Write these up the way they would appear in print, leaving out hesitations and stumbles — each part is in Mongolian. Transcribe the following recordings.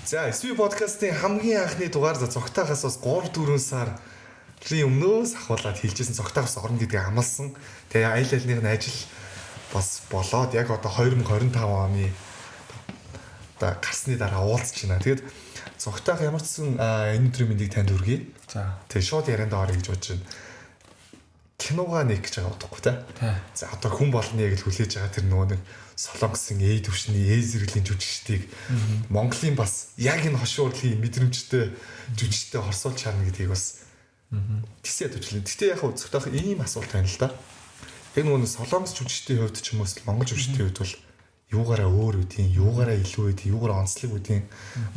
За, SV подкастын хамгийн анхны дугаар за Цогтайхаас бас 3 4 сарын өмнөөс ахуулаад хэлжсэн Цогтайхаас орно гэдгийг амласан. Тэгээ аль альных нь ажил бас болоод яг одоо 2025 оны одоо гарсны дараа уулзч байна. Тэгээд Цогтайх ямар ч сан энэ өдрийн мэндийг танд хүргэе. За. Тэгээ шууд ярианд орё гэж бодож байна. Киногаа нэг гэж байгаа утгагүй та. За, одоо хүн болгоны яг л хүлээж байгаа тэр нөгөө нэг Солонгосын Э төвшний Э зэрэглэлийн жүжигчдийг Монголын бас яг энэ хошуу урлагийн мэдрэмжтэй жүжигчтэй хорсуулж чарна гэдгийг бас тэсээ төчлээ. Гэтэ яг үзэхдээ ийм асуулт байна л да. Яг нөгөө нэг Солонгос жүжигчдийн хувьд ч юм уу Монгол жүжигчдийн хувьд бол юугаараа өөр үдийн, юугаараа илүү үдийн, юугаараа онцлог үдийн,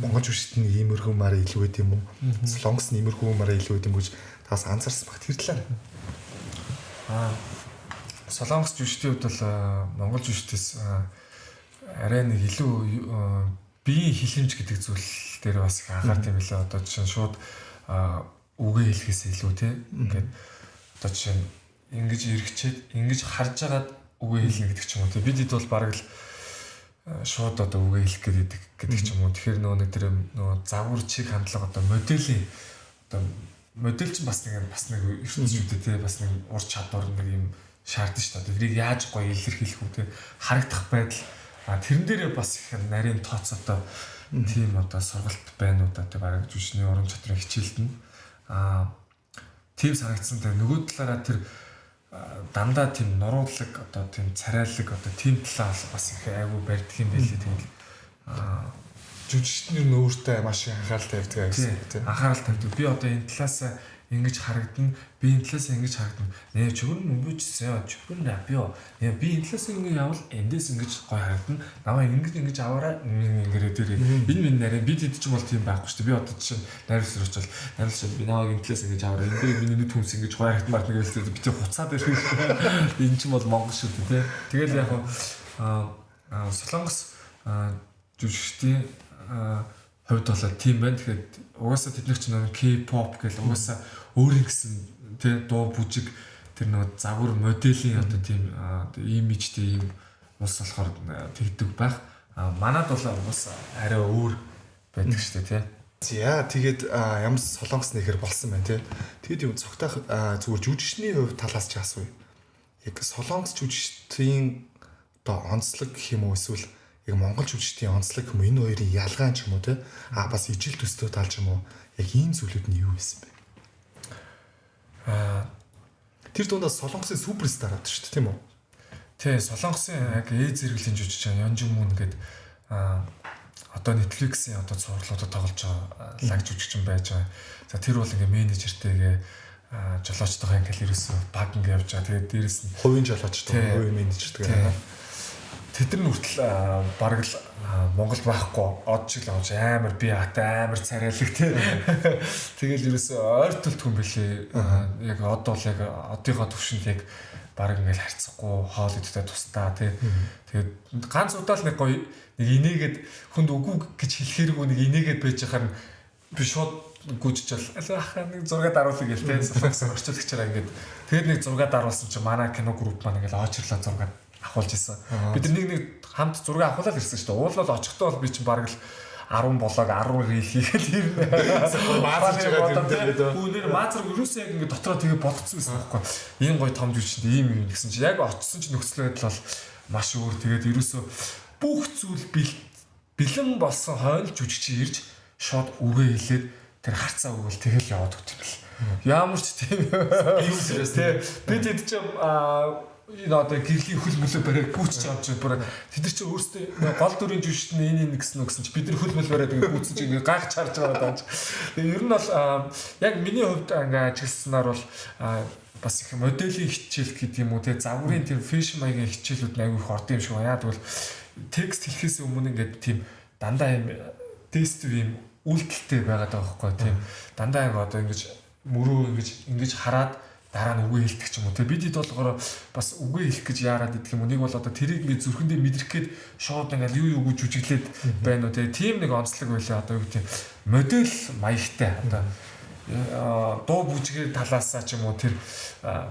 Монгол жүжигчд нь иймэрхүү маараа илүү үд юм уу? Солонгос нь иймэрхүү маараа илүү үд юм гэж таас анзаарсан баг тэр талаар. Солонгос жүжигчдийн хувьд бол монгол жүжигчдээс арай нэг илүү биеийн хилэмж гэдэг зүйл дээр бас их анхаард юм билээ. Одоо жишээ нь шууд үгээ хэлэхээс илүү те ингээд одоо жишээ нь ингэж эргэчээд ингэж харж агаад үгээ хэлнэ гэдэг ч юм уу те. Бид хэд бол бараг л шууд одоо үгээ хэлэх гэдэг гэдэг ч юм уу. Тэгэхээр нөгөө нэг тэр нөгөө загвар чиг хандлага одоо моделийн одоо модель чинь бас нэг ертөнц шүү дээ те. Бас нэг ур чадвар нэг юм шаардсан шүү дээ. Тэрийг яаж гоё илэрхийлэх үү те. Харагдах байдал тэрэн дээрээ бас их нарийн тооцоотой тийм одоо сургалт байна уу да те. Бараг жүжигчний уран чадрын хичээлд нь тийм санагдсан. Тэгээ нөгөө талаараа тэр дандаа тийм нуруулаг одоо тийм царайлаг одоо тийм талаа бас их айгүй барьдаг юм байлээ. Тэгэл жүжигчдэн нь өөртөө маш их анхаарал тавьдаг гэсэн тийм анхаарал тавьдаг. Би одоо энэ талаас ингэж харагдана, би энэ талаас ингэж харагдана. Нэ чүгэр мөмбөжсэн, чүгэр набио. Нэ би энэ талаас ингэ явал эндээс ингэж гоё харагдана. Намаа ингэж ингэж аваарай ингэрээ тэр. Энэ минь нарийн бид хэд ч юм бол тийм байхгүй шүү дээ. Би одоо жишээ нь найруулсан очвол найруулсан би намайг энэ талаас ингэж аваарай. Энэ дээр миний нүд хүмс ингэж гоё харагдмаар нэг хэлсэн. Би тийм хуцаад ирэх. Энэ ч юм бол Монгол шүү дээ тий. Тэгэл яг Солонгос жүжигчдийн хувьд бол тийм байна. Тэгэхээр угаасаа тэд нар чинь нэг K-pop гэл угаасаа өөрийн гэсэн тий дуу бүжиг тэр нэг загвар моделийн одоо тийм имижтэй ийм улс болохоор тэгдэг байх. Манад бол угаасаа арай өөр байдаг шүү дээ тий. За, тэгээд ямар Солонгос нэхэр болсон байна тий. Тэгээд юм Цогтайх зүгээр жүжигчний хувьд талаас ч асууя. Яг Солонгос жүжигчдийн одоо онцлог гэх юм уу эсвэл яг монгол жүжигчдийн онцлог юм энэ хоёрын ялгаа ч юм уу те бас ижил төстэй тал ч юм уу яг ийм зүйлүүд нь юу байсан бэ? Тэр дундаас Солонгосын суперстар авдаг шүү дээ тийм үү? Тий, Солонгосын яг Э зэрэглэлийн жүжигч Ёнжин Мун гэдэг одоо Netflix-ийн одоо цувралуудад тоглож байгаа лаг жүжигчин байж байгаа. За, тэр бол ингээ менежертэйгээ жолоочтойгоо ингээл ерөөсөө баг ингээ явж байгаа. Тэгээд дээрэс нь хувийн жолоочтой, хувийн менежертэй. Тэд нар хүртэл бараг л Монгол байхгүй од шиг л авч амар би хата амар царайлаг те. Тэгэл ерөөсөө ойр төлт хүн бэлээ. Яг од бол яг одынхоо төвшөнд яг бараг ингээл харьцахгүй хоол идэхдээ тусдаа те. Тэгээд ганц удаа л нэг гоё нэг инээгээд хүнд үгүй гэж хэлэхээргүй нэг инээгээд байж хахаар би шууд гүйжиж бол аль ахаа нэг зураг даруулъя гэл те. Солонгос орчуулагчаараа ингээд тэгээд нэг зураг даруулсан чинь манай кино групп маань ингээл очрлоо зураг авахулж исэн. Бид нар нэг хамт зураг авахулаад ирсэн шүү дээ. Уул бол очихдоо бол би чинь бараг л 10 болоог 10 рил хийгээл ирнэ. Маазарч байгаа юм дээр. Хүү нэр маазар ерөөсөө яг ингээд дотроо тэгээ бодцсон байсан байхгүй. Ийм гоё том жүжигчд ийм юм гэсэн чи яг очсон чи нөхцөл байдал бол маш өөр. Тэгээд ерөөсөө бүх зүйл бэлэн болсон хойно жүжигч ирж шууд үгээ хэлээд тэр харцаа өгвөл тэгэл яваад өгт юм бэл. Ямар ч тийм юм serious те. Бид хэд ч энэ одоо гэрлийн хөл мөлөө бариад гүйцэж авч бүр тэд нар чи өөрсдөө гол дүрийн жүжигчд нь энэ энэ гэсэн үгсэн чи бид нар хөл мөл бариад ингээ гүйцэн чи ингээ гайхаж харж байгаа даа. Тэгээ ер нь бол яг миний хувьд ингээ ажигласнаар бол бас их моделийн хичээл гэдэг юм уу те загварын тийм фэшн маягийн хичээлүүд нь айгүй их орд юм шиг байна. Яа тэгвэл текст хэлэхээс өмнө ингээд тийм дандаа юм тест юм үйлдэлтэй байгаад байгаа байхгүй тийм дандаа ингээ одоо ингэж мөрөө ингэж хараад дараа нь үгээ хэлдэг ч юм уу те. Бид хэд болохоор бас үгээ хэлэх гэж яарад идэх юм уу. Нэг бол одоо тэрийг ингээ зүрхэндээ мэдрэх гээд шууд ингээл юу юугүй жүжиглээд байна уу те. Тийм нэг онцлог байлаа одоо юу гэдэг модель маягтай одоо дуу бүжгээр талаасаа ч юм уу тэр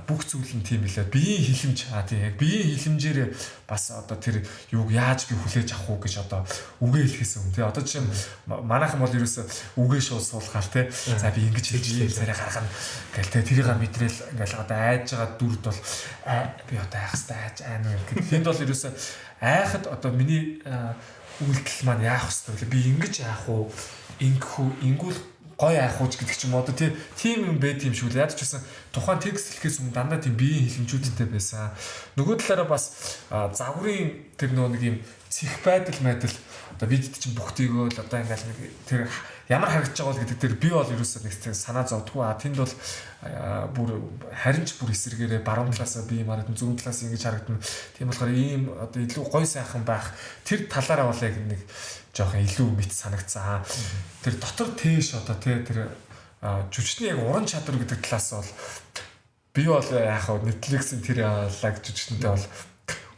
бүх зүйл нь тийм билээ. Биеийн хилэмж тийм яг биеийн хилэмжээр бас одоо тэр юуг яаж би хүлээж авах уу гэж одоо үгээ хэлэхээс өмнө тий. Одоо жишээ нь манайхан бол ерөөсө үгээ шууд суулгаал тий. За би ингэж хэлж царай гаргана гэл тий. Тэрийг мэдрээл ингээл одоо айж байгаа дүрд бол би одоо айх хэвээр айж айна гэх. Тэнд бол ерөөсө айхад одоо миний үйлдэл маань яах хэвээр вэ? Би ингэж яах уу? Ингэх үү? Ингүүл гой айхууч гэдэг ч юм уу одоо тийм юм байд юм шиг л. Яг ч гэсэн тухайн текст хэлэхээс өмнө дандаа тийм биеийн хилэмжүүдтэй байсан. Нөгөө талаараа бас загварын тэр нөгөө нэг юм цэх байдал майдал одоо бид чинь бүхтийгөө л одоо ингээл нэг тэр ямар харагдаж байгаа бол гэдэг тэр би бол ерөөсөө нэг санаа зовдгоо. А тэнд бол бүр харин ч бүр эсэргээрээ баруун талаасаа би юм харагдана, зүүн талаас ингэж харагдана. Тийм болохоор ийм одоо илүү гой сайхан байх тэр талаараа бол яг нэг жоохон илүү мэт санагдсан. Тэр дотор тээш одоо тий тэр жүжигчний яг уран чадвар гэдэг талаас бол би бол яг хав Netflix-ийн тэр лаг жүжигчнтэй бол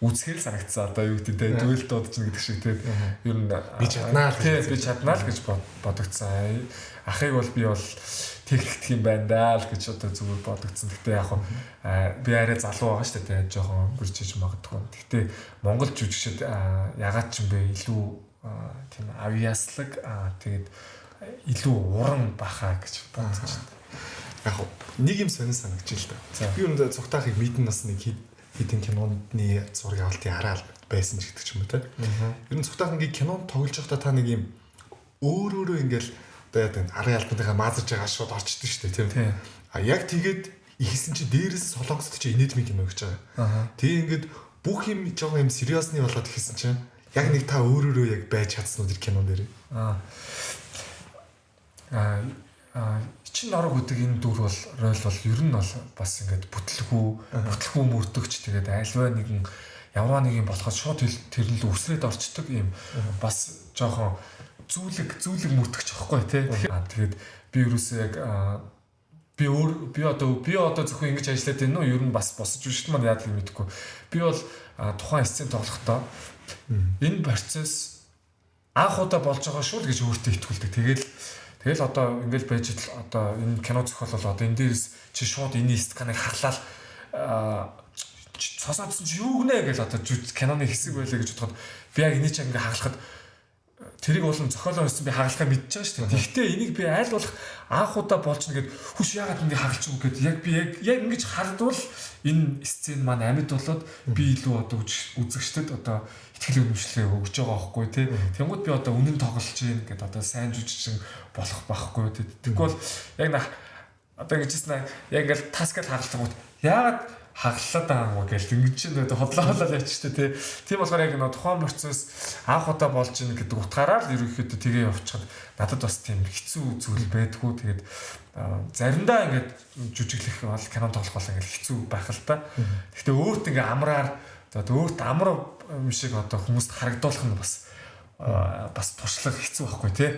үзэхэл санагдсан. Одоо юу гэдэг те дуэл дуудаж гэдэг шиг те ер нь би чаднаа л тий би чаднаа л гэж бодогдсон. Ахыг бол би бол техникдэх юм байна даа л гэж одоо зүгээр бодогдсон. Гэтэ яг хав би арай залуу байгаа шүү дээ те жоохон өнгөрч иж магадгүй. Гэтэ Монгол жүжигчд ягаад ч юм бэ илүү тийм авьяаслаг тэгээд илүү уран баха гэж бодож байна. Яг нэг юм сонин санагдаж л та. Би өнөөдөр цугтаахыг мэдэн нас нэг хэдэн киноны зураг авалтын араа байсан ч гэдэг ч юм уу те. Ер нь цугтаахынгийн кинонд тоглож байхдаа та нэг юм өөр өөрөө ингээл одоо яа гэдэг арын албаныхаа маазарж байгаа шууд орчдөг шүү дээ тийм. А яг тэгээд ихсэн чи дээрээс солонгост чи инээдмийн кино гэж байгаа. Тэгээ ингээд бүх юм жоохон юм сериосны болоод ихсэн чинь яг нэг та өөрөөрөө яг байж чадсан уу тэр кинон дээр? Чин норог гэдэг энэ дүр бол роль бол ер нь бол бас ингээд бүтлгүү мөрдөгч тэгээд альва нэгэн ямар нэг юм болоход шууд тэр нь л үсрээд орчдөг юм бас жоохон зүүлэг мөрдөгч байхгүй тий. Тэгээд би ерөөсөө яг би одоо зөвхөн ингэж ажиллаад байна уу? Ер нь бас босож жүжигч маань яадаг юм мэдэхгүй. Би бол тухайн сцен тоглохдоо энэ процесс анх удаа болж байгаа шүү л гэж өөртөө итгүүлдэг. Тэгэл одоо ингээл байж л одоо энэ кино зохиол бол одоо энэ дээрс чи шууд энэ сканыг хаглаал цосоодсон чи юу гинэ гэж одоо киноны хэсэг байлаа гэж бодоход би яг энийг ч ингээ хаглахад тэрийг бол зохиолоо хийсэн би хагалахаа мэдчихэж байгаа шүү дээ. Тэгэхдээ энийг би аль болох анх удаа болж нэгэд хүш яагаад энийг хагалчих вэ гэд яг би яг ингэж хардвал энэ сцен маань амьд болоод би илүү одоо үзэгчдэд одоо итгэл үнэмшлээ өгж байгаа байхгүй тий. Тэнгууд би одоо үнэн тоглож гин гэд одоо сайн жүжигчин болох байхгүй тий. Тэгэхгүй бол яг на одоо ингэжсэн яг ингээл таскал хагалцгууд яагаад хагаллаад байгаа юм уу гэл ингэж чинь хотлоолол явчихтай тий. Тийм болохоор яг нөө тухайн процесс анх удаа болж ийн гэдэг утгаараа л ерөнхийдөө тэгээ явчихад надад бас тийм хэцүү зүйл байдгүй. Тэгээд заримдаа ингээд жүжиглэх бол кино тоглох бол ингээд хэцүү байх л та. Гэхдээ өөрт ингээд амраар одоо өөрт амар юм шиг одоо хүмүүст харагдуулах нь бас туршлага хэцүү байхгүй тий.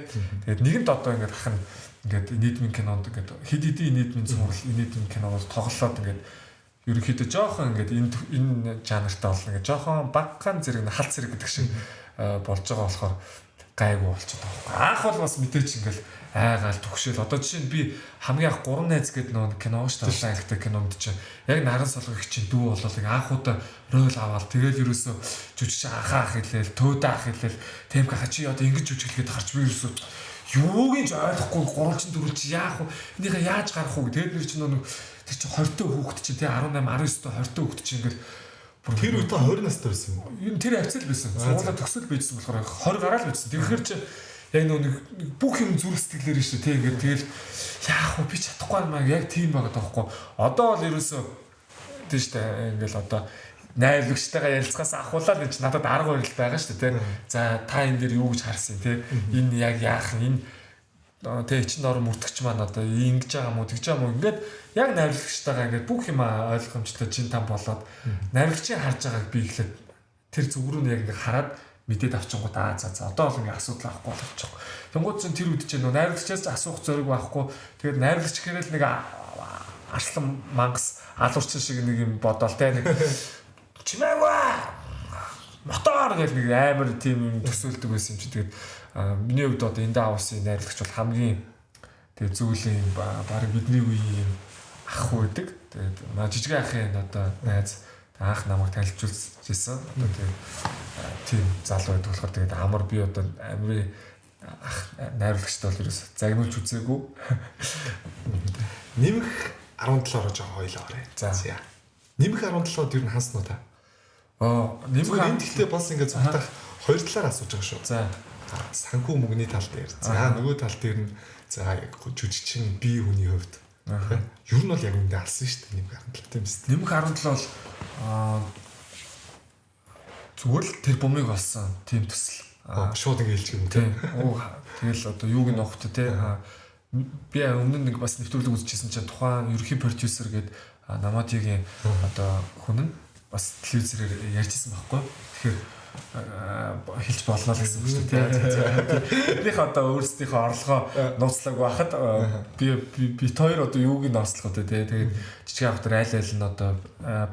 Тэгээд нэгэнд одоо ингээд ах нь ингээд нийтмийн кинонд ингээд хэд хэдийн нийтмийн цуврал нийтмийн кино бол тоглолоод ингээд ерөнхийдөө жоохон ингээд энэ жанртай бол ингээд жоохон багахан зэрэг халт зэрэг гэдэг шиг болж байгаа болохоор гайгүй болчиход байгаа байхгүй. Анх бол бас мэдээч ингээд айгаал түгшээл. Одоо жишээ нь би хамгийн анх 3 найз гэдэг нөө кино шүү дээ. Улаан ангитай кинонд чинь яг наран солгогч чинь дүү болол анх удаа роль аваад тэгэл ерөөсөө жүжигч анхаа ах хэлээл, төөдөө ах хэлээл, темка чи одоо ингэж жүжиглэхэд харч би ерөөсөө юуг нь ч ойлгохгүй гурвалжин дөрвөлж яах вэ? Энийгээ яаж гарах вэ? Тэгээд нэр чинь нэг тэр чинь 20 тө хүүхэд чинь тий 18 19 тө 20 тө хүүхэд чинь ингээл тэр үе та 20 настай байсан юм уу? Ер нь тэр хавцал байсан. Сургуулаа төгсөл байжсан болохоор 20 гараал байжсан. Тэгэхээр чи яг нөө нэг бүх юм зүрх сэтгэлээр шүү тий ингээд тэгэл яах вэ? Би чадахгүй юм аа яг тийм байгаа даахгүй. Одоо бол ерөөсөө тий шүү дээ ингээл одоо найрлагчтайгаа ярилцахаас ахуулаад энэ чинь надад арга барил байгаа шүү дээ тий. За та энэ дээр юу гэж харсан тий. Энэ яг яах энэ тий чин нор мөрдөгч маань одоо ингэж байгаа мó тэгж байгаа мó ингээд яг найрлагчтайгаа ингээд бүх юм ойлгомжтой чин там болоод найрлагчийн харж байгааг би эхлээд тэр зүг рүү яг ингээд хараад мэдээд авчингууд аа за за одоо бол ингээд асуудал авахгүй болчих. Тэнгууд чин тэр үед чинь нөө найрлагчаас асуух зориг байхгүй. Тэгээд найрлагч гэхээр л нэг арслан мангас алуурчин шиг нэг юм бодоол те нэг чимээгүй мотор гэх нэг амар тийм юм төсөөлдөг байсан юм чи. Тэгээд миний хувьд одоо In the House-ын найрлагч бол хамгийн Тэгээд зүүлийн баг бидний үеийн юм ах байдаг. Тэгээд маа жижиг ахын одоо найз анх намайг танилцуулж ирсэн. Одоо тэгээд тийм залуу байдаг болохоор тэгээд амар би одоо амирын ах найруулагчтай бол ерөөс загнуулж үзээгүй. Нэмэх 17-оор жоо хоёлоо орё. За. Нэмэх 17-д ер нь хансан уу та? Нэмэх энэ гэхдээ бас ингээд цогтах хоёр талаар асууж байгаа шүү. За. Санхүү мөнгөний тал дээр. За нөгөө тал дээр нь за яг жүжигчин би хүний хувьд. Ер нь бол яг үндэ алсан шүү дээ нэмэх 17 тийм үст. Нэмэх 17 бол зүгээр л тэр бумыг олсон тийм төсөл. Шууд ингэ хэлчих юм тийм. Тэгэл одоо юуг нь авах те. Би өмнө нь нэг бас нэвтрүүлэг үзчихсэн чинь тухайн ерөнхий продюсер гээд Намадигийн одоо хүн нь бас телевизээр ярьжсэн байхгүй. Тэгэхээр хэлж болно л гэсэн үг шүү дээ. Тэднийх одоо өөрсдийнхөө орлогоо нууцлаагүй байхад би бит хоёр одоо юуг нь онцлох вэ те. Тэгээд жижиг ах дээр айл айл нь одоо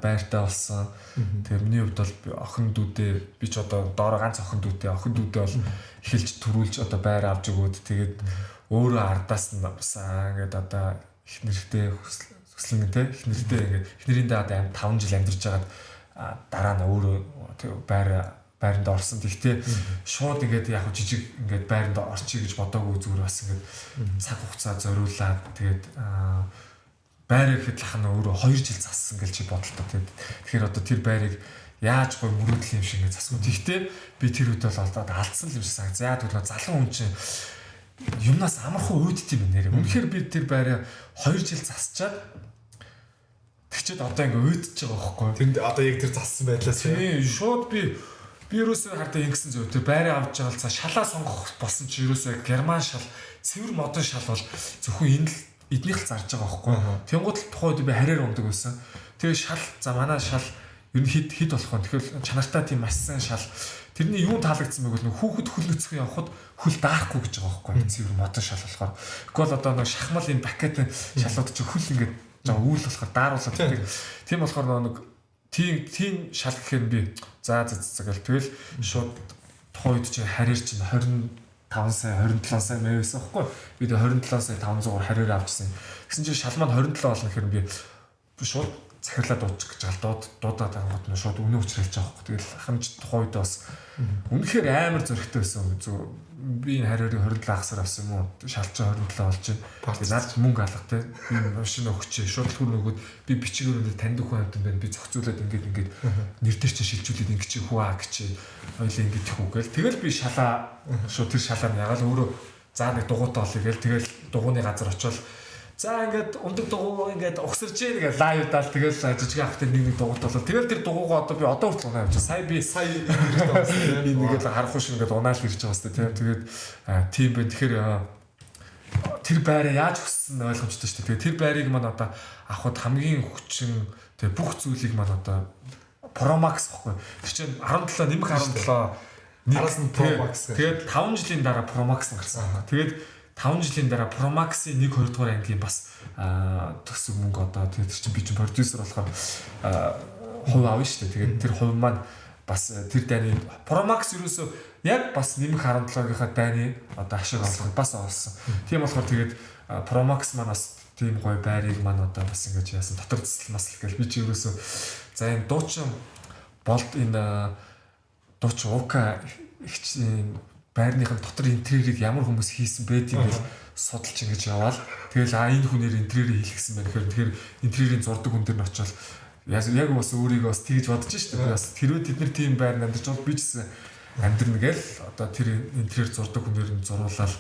байртай болсон. Тэгээд миний хувьд бол охин дүүдээ би ч одоо доороо ганц охин дүүдээ бол эхэлж төрүүлж одоо байр авч өгөөд тэгээд өөрөө ардаас нь бас ингээд одоо их нэртэй хүслэн те их нэртэй ингээд эхнэриндээ одоо 5 жил амьдарч байгаад дараа нь өөрөө байранд орсон. Тэгтээ шууд ингээд яг жижиг ингээд байранд орчих гэж бодоогүй зүгээр бас ингээд цаг хугацаа зориулаад тэгээд байр гэхэд лах нь өөрөө 2 жил зассан гэж чи бодлоо. Тэгээд тэгэхээр одоо тэр байрыг яаж гой мөрөөдөл юм шиг ингээд засгүй. Тэгтээ би тэр үед бол алдаад алдсан л юм шиг санагд. За тэгвэл залуу хүн чинь юмнаас амархан үүдт юм нэрээ. Үнэхээр би тэр байраа 2 жил засчаад тэгчээд одоо ингээ үүдэж байгаа байхгүй. Тэнд одоо яг тэр зассан байдлаас тийм шууд би ерөөсөө хардаа ингэсэн зөв. Тэр байраа авч байгаа л за шалаа сонгох болсон чи ерөөсөө герман шал, цэвэр модон шал бол зөвхөн энэ л эднийх л зарж байгаа байхгүй. Тэнгууд л тухайн үед би хараар ундаг байсан. Тэгээ шал за манай шал ер нь хэд болох вэ? Тэгэхээр чанартай тийм маш сайн шал. Тэрний юун таалагдсан бэ гэвэл хүүхэд хөл өцгөн явхад хөл даарахгүй гэж байгаа байхгүй. Цэвэр модон шал болохоор. Тэгвэл бол одоо нэг шахмал энэ пакетын шалууд чи хөл ингээд жоо үүл болохоор daarуулаад тийм. Тийм болохоор нэг тийм шал гэхээр би за за за гэл тэгэл шууд тухайн үед чинь хараар чинь 25 сая 27 сая мэй байсан байхгүй. Би тэгээ 27 сая 500-аар хараар авчихсан. Тэгсэн чинь шал маань 27 болно гэхээр би шууд захирлаа дуудчих гэж гал дуудаад ангууд нь шууд үнэ учралж байгаа байхгүй. Тэгэл хамж тухайн үед бас үнэхээр амар зөрөгтэй байсан. Зөв би энэ хараарыг 27 хагасаар авсан юм уу? Шалчаа 27 болж байна. Наад мөнгө алга те. Би машин өгч шууд түлхүүр нөгөөд би бичгээр өндөр таньдаг хүн амтан байна. Би зохицуулаад ингээд ингээд нэр дээр чинь шилжүүлээд ингээд чи хүү аа гэж хоёлаа ингээд хүү гээл. Тэгэл би шалаа шууд тэр шалаа нь ягаал өөрөө за нэг дугуйтай олъё гээл. Тэгэл дугууны газар очивол за ингээд ундаг дугуй ингээд угсарч гин ингээд лайв даал тэгэл жижиг ахтай нэг дугуйтай болол. Тэгэл тэр дугуйгаа одоо би одоо хүртэл унаа явж. Сая би сая ирж байгаа юм. Би нэг л харахгүй шиг ингээд унаал ирж байгаа хэвээр тийм. Тэгээд тийм байна. Тэгэхээр тэр байраа яаж өссөн ойлгомжтой шүү дээ. Тэгээд тэр байрыг маань одоо авахд хамгийн хүчин тэгээд бүх зүйлийг маань одоо Pro Max гэхгүй. Тэр чинь 17 нэмэх 17 араас нь Pro Max. Тэгээд 5 жилийн дараа Pro Max гарсан. Тэгээд 5 жилийн дараа Pro Max-ийн 1 2 дугаар ангийн бас төсөв мөнгө одоо тэр чинь би чинь продюсер болохоор хувь авна шүү дээ. Тэгээд тэр хувь маань бас тэр дайны Pro Max ерөөсөө яг бас нэмэх 17-гийнхаа дайны одоо ашиг орлогод бас олсон. Тийм болохоор тэгээд Pro Max маань бас тийм гоё байрыг маань одоо бас ингэж яасан дотор цэцэл масл гэл би чи ерөөсөө за энэ дуучин болд энэ дуучин Ука их байрных нь дотор интерьерийг ямар хүмүүс хийсэн бэ гэдэг судалж ингэж яваал. Тэгэл энэ хүнээр интерьерийг хийлгэсэн байна гэхээр тэгэхээр интерьерийн зурдаг хүн дээр нь очивол яг бас өөрийгөө бас тэгж бодож шүү дээ. Бас хэрвээ тэд нар тийм байранд амьдарч бол би ч гэсэн амьдрна гээл одоо тэр интерьер зурдаг хүнээр нь зуруулаад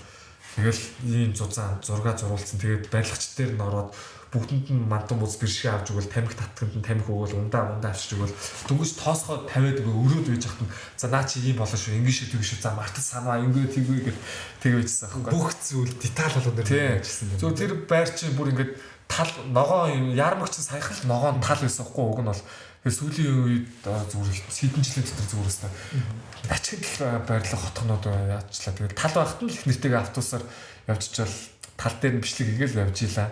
тэгэл ийм зузаан зурга зуруулсан. Тэгээд барилгач дээр нь ороод бүгдэнд нь мантан буз бэршгэ авч өгвөл тамхи татганд нь тамхи өгвөл ундаа авчиж өгвөл дөнгөж тоосгоо тавиад өгөө өрөөд үйж хахад нь за наа чи ийм болно шүү ингэ шиг тэгш шүү за мартал санаа ингэ тэгвэ гэл тэгвэжсэн аахгүй бүх зүйл деталь болгон дээр хийжсэн. Зөв тэр байр чинь бүр ингээд тал ногоон юм ярмаг чинь саяхан л ногоон тал байсан хгүй уг нь бол тэгээ сүүлийн үед зүгээр хэдэн жилийн дотор зүгээр өстой ачигдл байрлах хотгонууд яачлаа тэгэл тал байхад нь л их нэртэйгээ автобусаар явчихвал тал дээр нь бичлэг хийгээл явж илаа.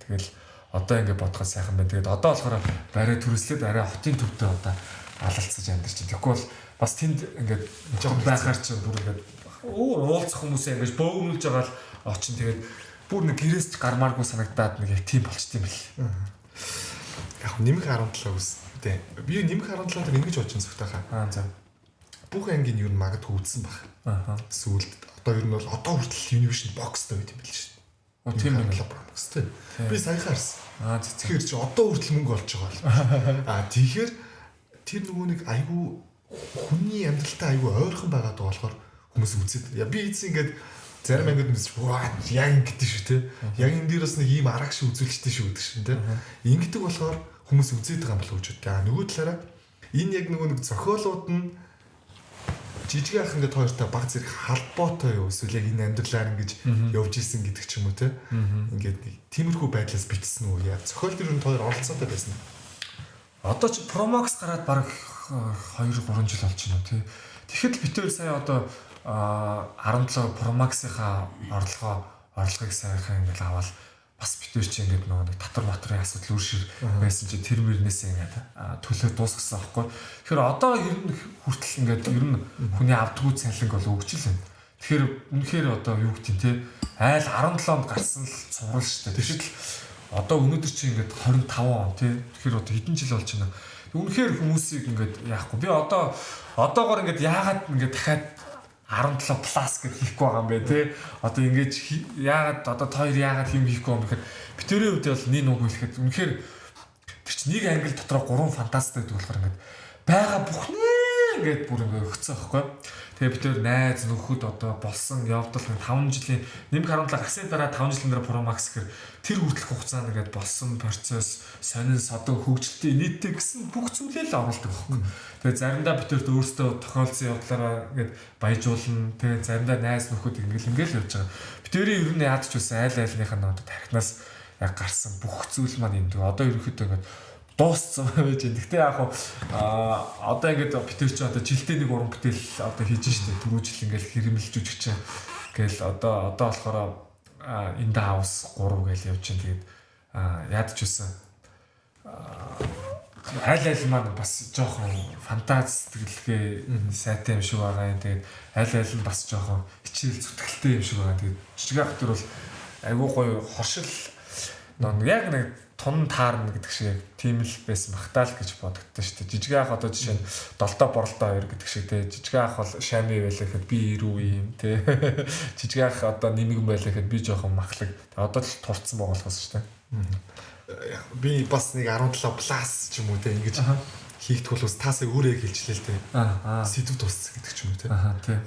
Тэгэл одоо ингэ бодоход сайхан байна. Тэгээд одоо болохоор барай төрөслөөд арай хотын төвдөө одоо алалцаж амьдарч байна. Тэгэхгүй бол бас тэнд ингээд жоохон байхаар чинь бүр ингээд өөр уулзах хүмүүсээ ингэж бөөгнүүлж байгаа л очин тэгээд Бүр нэг гэрээс ч гармааргүй санагдаад нэг яг тийм болчт юм бэл. Яг нэмэх 17 үс. Тэ. Би нэмэх 17 дээр ингэж бодож зүгтайхаа. Аа за. Бүх ангийн ер нь магадгүй үзсэн баг. Аа. Сүүлд одоо ер нь бол одоо хүртэл Univision box-тай байт юм бэл шүү дээ. Тийм байна. Promax тий. Би саяхан харсан. Аа тэгэхээр чи одоо хүртэл мөнгө олж байгаа л. Аа тэгэхээр тэр нөгөө нэг айгүй хүний амьдралтай айгүй ойрхон байгаад байгаа болохоор хүмүүс үзээд. Я би эцсийн ингээд зарим ангид хүмүүс ваа яг ингэдэж шүү те. Яг энэ дээр бас нэг ийм арга шиг үзүүлжтэй шүү гэдэг шин те. Ингэдэг болохоор хүмүүс үзээд байгаа юм болов уу гэж боддог. Нөгөө талаараа энэ яг нөгөө нэг зохиолууд нь жижиг ах ингээд хоёртой баг зэрэг холбоотой юу эсвэл яг энэ амьдралаар ингэж явж исэн гэдэг ч юм уу те. Ингээд нэг тиймэрхүү байдлаас бичсэн үү яа. Зохиол дээр нь хоёр оролцоотой байсан. Одоо ч Promax гараад баг 2 3 жил болж байна те. Тэгэхэд л битээр сая одоо 17 Pro Max-ийнхаа орлогыг сайхан ингээл аваад бас битээр чи ингээд нөгөө нэг татвар матрын асуудал үүршир байсан чи тэр мөрнөөсөө ингээд төлөө дуусгасан аахгүй. Тэгэхээр одоо ер нь хүртэл ингээд ер нь хүний авдггүй цалинг бол өгч л байна. Тэгэхээр үнэхээр одоо юу гэдэг нь те айл 17 онд гарсан л цуврал шүү дээ. Тэгэхэд л одоо өнөөдөр чи ингээд 25 он те. Тэгэхээр одоо хэдэн жил болж байна. Үнэхээр хүмүүсийг ингээд яахгүй. Би одоо одоогор ингээд яагаад ингээд дахиад 17 плюс гэж хийхгүй байгаа юм бэ те. Одоо ингэж яагаад одоо та хоёр яагаад юм хийхгүй юм бэ гэхээр битэрийн хувьд бол нэг нүг хэлэхэд үнэхээр тэр чинь нэг англи дотроо 3 фантаст гэдэг болохоор ингээд байгаа бүхнээ ингээд бүр ингээд өгцөн байхгүй. Тэгээ битэр найз нөхөд одоо болсон явдал 5 жилийн нэмэх 17 гарсны дараа 5 жилийн дараа Pro Max гэхээр тэр хүртэлх хугацаанд ингээд болсон процесс сонин содон хөгжилтийн нийтдээ гэсэн бүх зүйлээ л оруулдаг байхгүй. Тэгээ заримдаа битэрт өөртөө тохиолдсон явдлаараа ингээд баяжуулна. Тэгээ заримдаа найз нөхөд ингээд л явж байгаа. Битэрийн ер нь яад ч үсэн айл айлных нь одоо тархинаас яг гарсан бүх зүйл маань юм. Тэгээ одоо ерөнхийдөө ингээд дууссан байж байна. Гэхдээ яг хуу одоо ингээд битэр чи одоо жилдээ нэг уран бүтээл одоо хийж штэ. Түрүү жил ингээд хэрэмлж жүжигч гээл одоо болохоор In the House 3 гээл явж байна. Тэгээд яад ч үсэн аль аль маань бас жоохон фантаз сэтгэлгээ сайтай юм шиг байгаа юм. Тэгээд аль аль нь бас жоохон хичээл зүтгэлтэй юм шиг байгаа. Тэгээд жижиг ах төр бол айгүй гоё хоршил яг нэг тун таарна гэдэг шиг тийм л байсан бах таа л гэж бодогдсон шүү дээ. Жижиг ах одоо жишээ нь долдоо боролдоо хоёр гэдэг шиг те. Жижиг ах бол шами байлаа гэхэд би ирүү юм те. Жижиг ах одоо нэмэгэн байлаа гэхэд би жоохон махлаг. Одоо л турцсан байгаа болохоос шүү дээ. Би бас нэг 17 плюс ч юм уу те ингэж хийгдэх бол таасаа өөрөө хэлжлээ л те. Сэдв дууссан гэдэг ч юм уу те.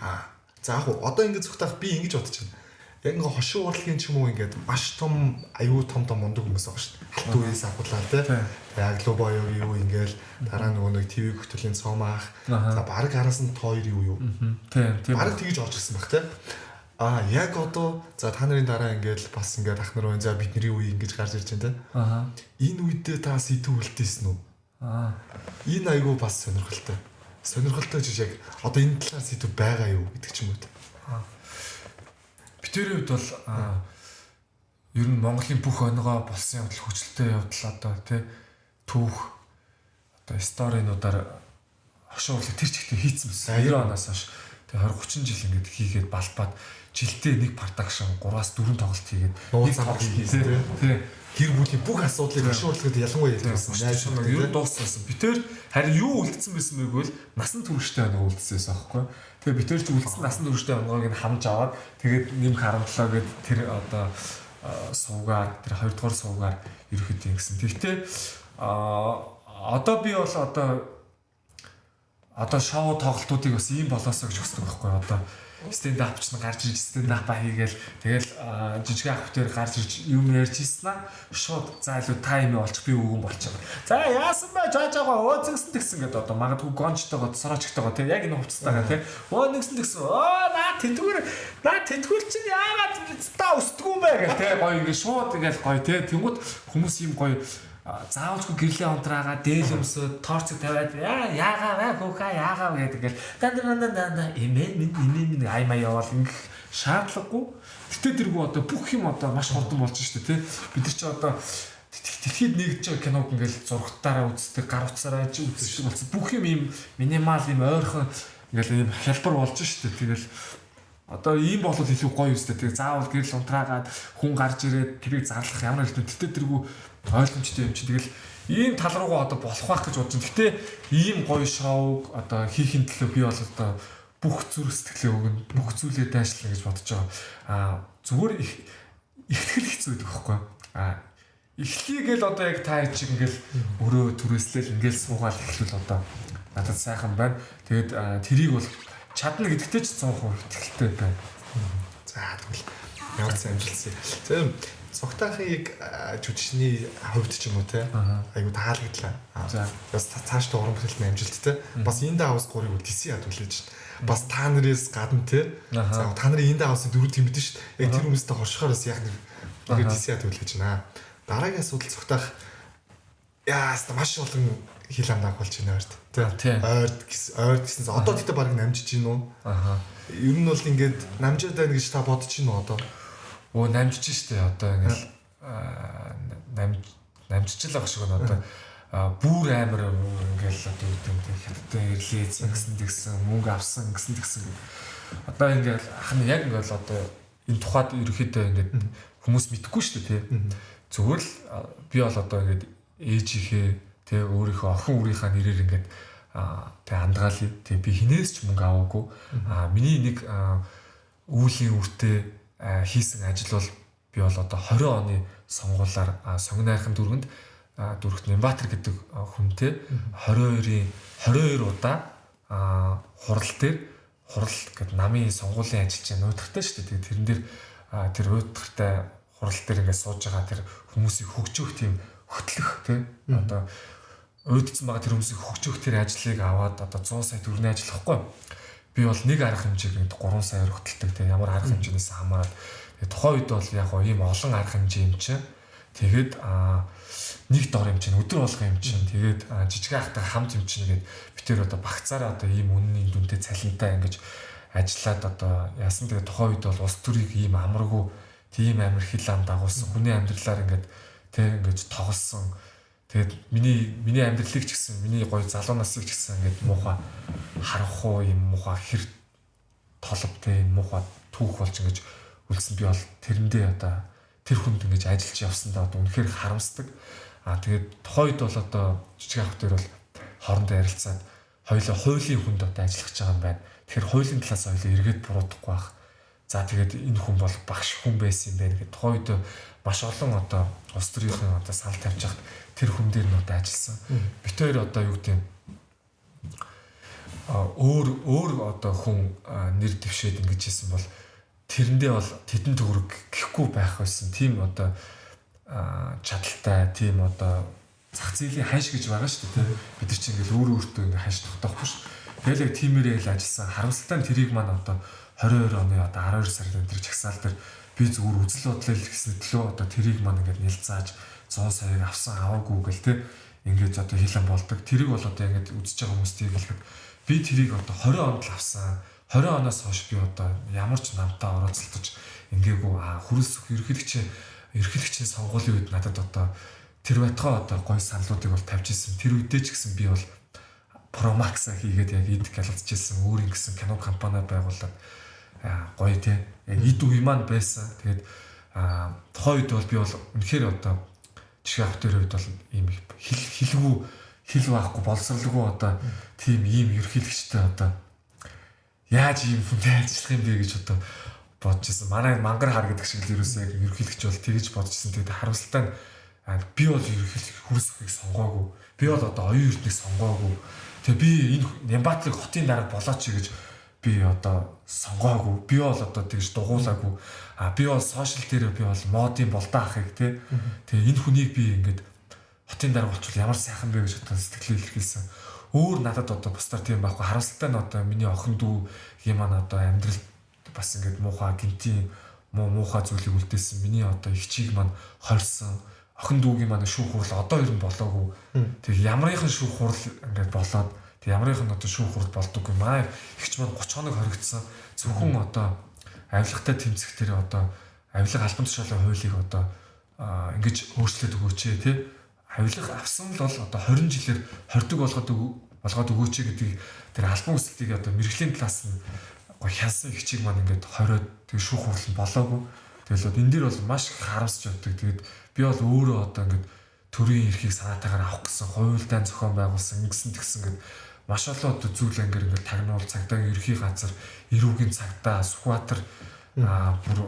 За яг одоо ингэж зүгтаах би ингэж бодож байна. Яг ингээ хошин урлагийн ч юм уу ингээд маш том аюу том том мундаг хүмүүс байгаа шүү дээ. Алт үеэс агуулаа те. Яг лобоё юу ингээл дараа нөгөө нэг ТV хөтөлийн цом аах. За баг араас нь тоо хоёр юу юу. Тийм тийм. Бараг тэгж орж ирсэн баг те. Аа яг одоо за та нарын дараа ингээл бас ингээд ах нар байна. За бидний үе ингэж гарч ирж байна те. Аа. Энэ үедээ та сэтүү үлдээсэн үү? Аа. Энэ аюу бас сонирхолтой. Сонирхолтой жиш яг одоо энэ талаар сэтүү байгаа юу гэдэг ч юм уу те. Аа. Битэрийн хувьд бол ер нь Монголын бүх онгоо болсон явдал хөгжилтэй явдал одоо тий түүх одоо сторинуудаар хошин урлаг тэр чигтээ хийцэн байсан. 90 оноос хойш тэгээ 20 30 жил ингээд хийгээд балбаад жилдээ нэг продакшн 3-4 тоглолт хийгээд нэг тоглолт хийсэн тий гэр бүлийн бүх асуудлыг хошин урлагт ялангуяа ярьж байсан. Ер нь дууссан. Битэр харин юу үлдсэн байсан бэ гэвэл насан турштай онгоо үлдсэн байсан аахгүй. Тэгээ битэр ч үлдсэн насан турштай онгоог нь хамж аваад тэгээд нэмэх 17 гээд тэр одоо сувгаар тэр 2 дугаар сувгаар ерөөхдөө ингэсэн. Тэгтээ одоо би бол одоо шоу тоглолтуудыг бас ийм болоосоо гэж хүсдэг байхгүй одоо stand up ч гарч ирж stand up хийгээл тэгэл жижиг ах бүтээр гарч ирж юм ярьж ийсэн аа шууд за илүү та юм олчих би өгөн болчих. За яасан бэ жаа жаага өө зэгсэн тэгсэн гэдэг одоо магадгүй гончтойгоо сорочктойгоо тий яг энэ хувцастайгаа тий өө нэгсэн тэгсэн өө наа тэтгүүр чинь яагаад та өсдгүү юм бэ гэл тий гоё ингээ шууд ингээл гоё тий тэнгууд хүмүүс юм гоё заавалчгүй гэрлийн онтраага дээл өмсөд торцог тавиад яагаа вэ хөөхөө яагаа гэдэг ингээл дан дан дан дан эмээ минь эмээ минь ай маа яваал ингэх шаардлагагүй. Гэтэ тэргүй одоо бүх юм одоо маш хурдан болж штэ тий. Бид нар чи одоо дэлхийд нэгдэж байгаа киног ингээл зургатаараа үздэг, гар утсаараа ч үздэг болсон. Бүх юм ийм минимал ийм ойрхон ингээл ийм хялбар болж штэ. Тэгэл Одоо ийм болвол илүү гоё өстэй. Тэгээ заавал гэрэл унтраагаад хүн гарч ирээд тэрийг зарлах ямар хэрэгтэй тэртээ тэргүй ойлгомжтой юм чинь. Тэгэл ийм тал руугаа одоо болох байх гэж бодож байна. Гэтэ ийм гоё шоуг одоо хийхин төлөө би бол одоо бүх зүрх сэтгэлээ өгнө, бүх зүйлээ дайшлаа гэж бодож байгаа. Зүгээр ихтгэл хэцүү байдаг байхгүй. Эхлийгээл одоо яг та чиг ингээл өрөө түрээслэл ингээл суугаал эхлүүл одоо надад сайхан байна. Тэгээд тэрийг бол чадна гэдэгтээ ч 100% итгэлтэй байна. За тэгвэл ямар ч амжилтсан. За Цогтаахыг жүжигчний хувьд ч юм уу те айгу таалагдлаа. За бас цаашдаа уран бүтээлний амжилттай. Бас In the House 3-ыг DC яд хүлээж байна. Бас та нараас гадна те. За та нарын In the House-ын дөрөв тэмдэн шүү дээ. Яг тэр хүмүүстэй хоршихоор бас яг нэг DC яд хүлээж байна. Дараагийн асуудал Цогтаах яас маш олон хил ам дагуулж байна ойрт. Тэ. Ойрт гэсэн. Одоо тэгтээ баг намжиж гин үү? Аха. Ер нь бол ингээд намжаад байна гэж та бодож гин үү одоо? Өө намжиж штэ одоо ингээл намжиж л байгаа шиг байна одоо бүр амар ингээл одоо юу гэдэг юм хятадтай ирлээ гэсэн тэгсэн мөнгө авсан гэсэн тэгсэн одоо ингээл ах нь яг ингээл одоо энэ тухайд ерөөхдөө ингээд хүмүүс мэдэхгүй штэ тий. Зүгээр л би бол одоо ингээд ээжийнхээ тий өөрийнхөө охин үрийнхаа нэрээр ингээд тий андгаалъя тий би хинээс ч мөнгө аваагүй. Миний нэг үүлийн үртээ хийсэн ажил бол би бол одоо 20 оны сонгуулиар Сонгон найрхан дүүргэнд дүүрэгт Нямбатар гэдэг хүнтэй 22 удаа хурал дээр хурал гэдэг намын сонгуулийн ажиллаж байгаа нуудартай шүү дээ. Тэгээд тэрэн дээр тэр уйдгартай хурал дээр ингээд сууж байгаа тэр хүмүүсийг хөгжөөх тийм хөтлөх тий одоо уйдсан байгаа тэр хүмүүсийг хөгжөөх тэр ажлыг аваад одоо 100 сая төгрөгийн ажил واخгүй. Би бол нэг арга хэмжээг 3 саяар хөтэлдэг те ямар арга хэмжээнээс хамаарат. Тэгээ тухайн үед бол яг гоо ийм олон арга хэмжээ юм чинь. Тэгээд нэг дор юм чинь өдөр болгон юм чинь. Тэгээд жижиг ахтай хамт юм чинь гээд би тэр одоо багцаараа одоо ийм үнний дүнтэй цалинтай ингэж ажиллаад одоо яасан. Тэгээд тухайн үед бол улс төрийг ийм амаргүй тийм амир хил ам дагуулсан хүний амьдралаар ингээд те ингэж тоглосон. Тэгээд миний амьдралыг ч гэсэн миний гоё залуу насыг ч гэсэн ингээд муухай харанхуй юм муухай хэр толб те муухай түүх болж ингэж үлдсэн. Би бол тэрэндээ одоо тэр хүнд ингэж ажиллаж явсандаа одоо үнэхээр харамсдаг. Тэгээд тухайн үед бол одоо жижиг ах дээр бол хоорондоо ярилцаад хоёулаа хуулийн хүнд одоо ажиллах гэж байгаа юм байна. Тэгэхээр хуулийн талаас хоёулаа эргээд буруудахгүй байх. За тэгээд энэ хүн бол багш хүн байсан юм байна гэдэг тухайн үед маш олон одоо улс төрийн одоо санал тавьж хахад тэр хүн дээр нь одоо ажилласан. Бид хоёр одоо юу гэдэг юм өөр одоо хүн нэр дэвшээд ингэж хийсэн бол тэрэндээ бол тэдэн төгрөг гэхгүй байх байсан. Тийм одоо чадaltaй, тийм одоо зах зээлийн ханш гэж байгаа шүү дээ. Бид нар чинь ингээл өөр өөртөө ингээ ханш тогтоохгүй шүү. Тэгэл яг тиймэрээ л ажилласан. Харамсалтай нь тэрийг маань одоо 22 оны одоо 12 сарын тэр жагсаал дээр би зүгээр үзэл бодлоо илэрхийлсэн төлөө одоо тэрийг маань ингээд нэлзааж 100 саяыг авсан аваагүй гэл те ингээд одоо хилэн болдог. Тэрийг бол одоо ингээд үзэж байгаа хүмүүстийг хэлэхэд би тэрийг одоо 20 онд л авсан. 20 оноос хойш би одоо ямар ч намтаа оролцолтож ингээгүй хөрөлсөх ерөнхийлөгчийн сонгуулийн үед надад одоо тэр байтугай одоо гой саналуудыг бол тавьж исэн. Тэр үедээ ч гэсэн би бол Pro Max-а хийгээд яг эд галзж исэн. Өөрийн гэсэн кино компани байгуулад гоё те. Яг эд үе маань байсан. Тэгээд тухайн үед бол би бол үнэхээр одоо жишээ авах дээр үед бол ийм хилгүй хил байхгүй боловсралгүй одоо тийм ийм ерөнхийлөгчтэй одоо яаж ийм хүнтэй ажиллах юм бэ гэж одоо бодож исэн. Манай мангар хар гэдэг шиг л ерөөсөө яг ерөнхийлөгч бол тэгэж бодож исэн. Тэгээд харамсалтай нь би бол ерөнхийлөх хөрсөхийг сонгоогүй. Би бол одоо оюун эрднийг сонгоогүй. Тэгээ би энэ Нямбатрыг хотын дарга болооч гэж би одоо сонгоогүй. Би бол одоо тэгж дугуулаагүй. Би бол сошиал дээр би бол модын болдоо ахыг тий. Тэгээ энэ хүнийг би ингээд хотын дарга болчвол ямар сайхан бэ гэж одоо сэтгэлээ илэрхийлсэн. Өөр надад одоо бусдаар тийм байхгүй. Харамсалтай нь одоо миний охин дүү юм маань одоо амьдрал бас ингээд муухай гинтийн муухай зүйлийг үлдээсэн. Миний одоо эгчийг маань хорьсон. Охин дүүгийн маань шүүх хурал одоо ер нь болоогүй. Тэг ямарынхан шүүх хурал ингээд болоод тэг ямарынхан одоо шүүх хурал болдоггүй. Манай эгч маань 30 хоног хоригдсон. Зөвхөн одоо авилгатай тэмцэх тэр одоо авилга албан тушаалын хуулийг одоо ингэж өөрчлөөд өгөөч тий. Авилга авсан л бол одоо 20 жилээр хордог болгоод өгөөч гэдгийг тэр албан хүсэлтийг одоо мэрэгжлийн талаас нь Гоо хянсан их чиг маань ингээд хориод тэг шүүх хурал нь болоогүй. Тэгэл энэ дэр бол маш их харамсч явдаг. Тэгээд би бол өөрөө одоо ингээд төрийн эрхийг санаатайгаар авах гэсэн хуульдаан зохион байгуулсан ингэсэн тэгсэн гэд маш олон одоо зүйл ангаар ингээд тагнуул цагдаагийн ерхий газар, эрүүгийн цагдаа, Сүхбаатар бүр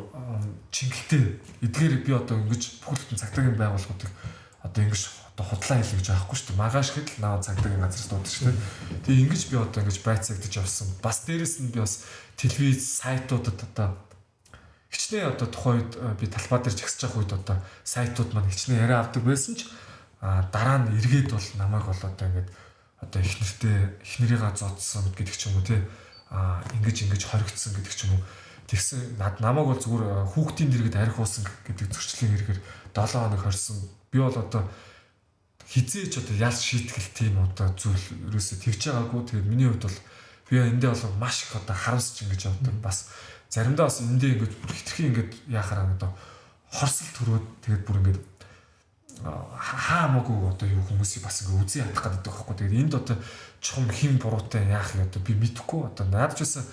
чингэлтэй эдгээр би одоо ингэж бүхэл бүтэн цагдаагийн байгууллагуудыг одоо ингэж одоо худлаа хэлэх гэж байхгүй шүү дээ. Маргааш хэд л наа цагдаагийн газар дуудаж шүү дээ. Тэгээ ингэж би одоо ингэж байцаагдаж явсан. Бас дээрэс нь би бас телевиз сайтуудад одоо хичнээн одоо тухайн үед би талбай дээр жагсаж явах үед одоо сайтууд маань хичнээн яриа авдаг байсан ч дараа нь эргээд бол намайг бол одоо ингэж одоо их нэртэй их нэрийгаа зодсон гэдэг ч юм уу тий ингэж ингэж хоригдсон гэдэг ч юм уу. Тэгсэн намайг бол зүгээр хүүхдийн дэргэд арх уусан гэдэг зөрчлийн хэрэгээр 7 хоног хорьсон. Би бол одоо хизээч одоо ял шийтгэл тийм одоо зүйл ерөөсөө тэгж байгаагүй. Тэгээд миний хувьд бол би эндээ бол маш их одоо харамсч ингэж явдаг. Бас заримдаа бас эндээ ингэж хитрхи ингэж яхаараа одоо хорсол төрөөд тэгээд бүр ингэж хаамаагүй одоо юу хүмүүсийг бас ингэ үзий ядах гэдэг байхгүй. Тэгээд энд одоо чухам хин буруутай яах юм одоо би мэдэхгүй. Одоо наад ч гэсэн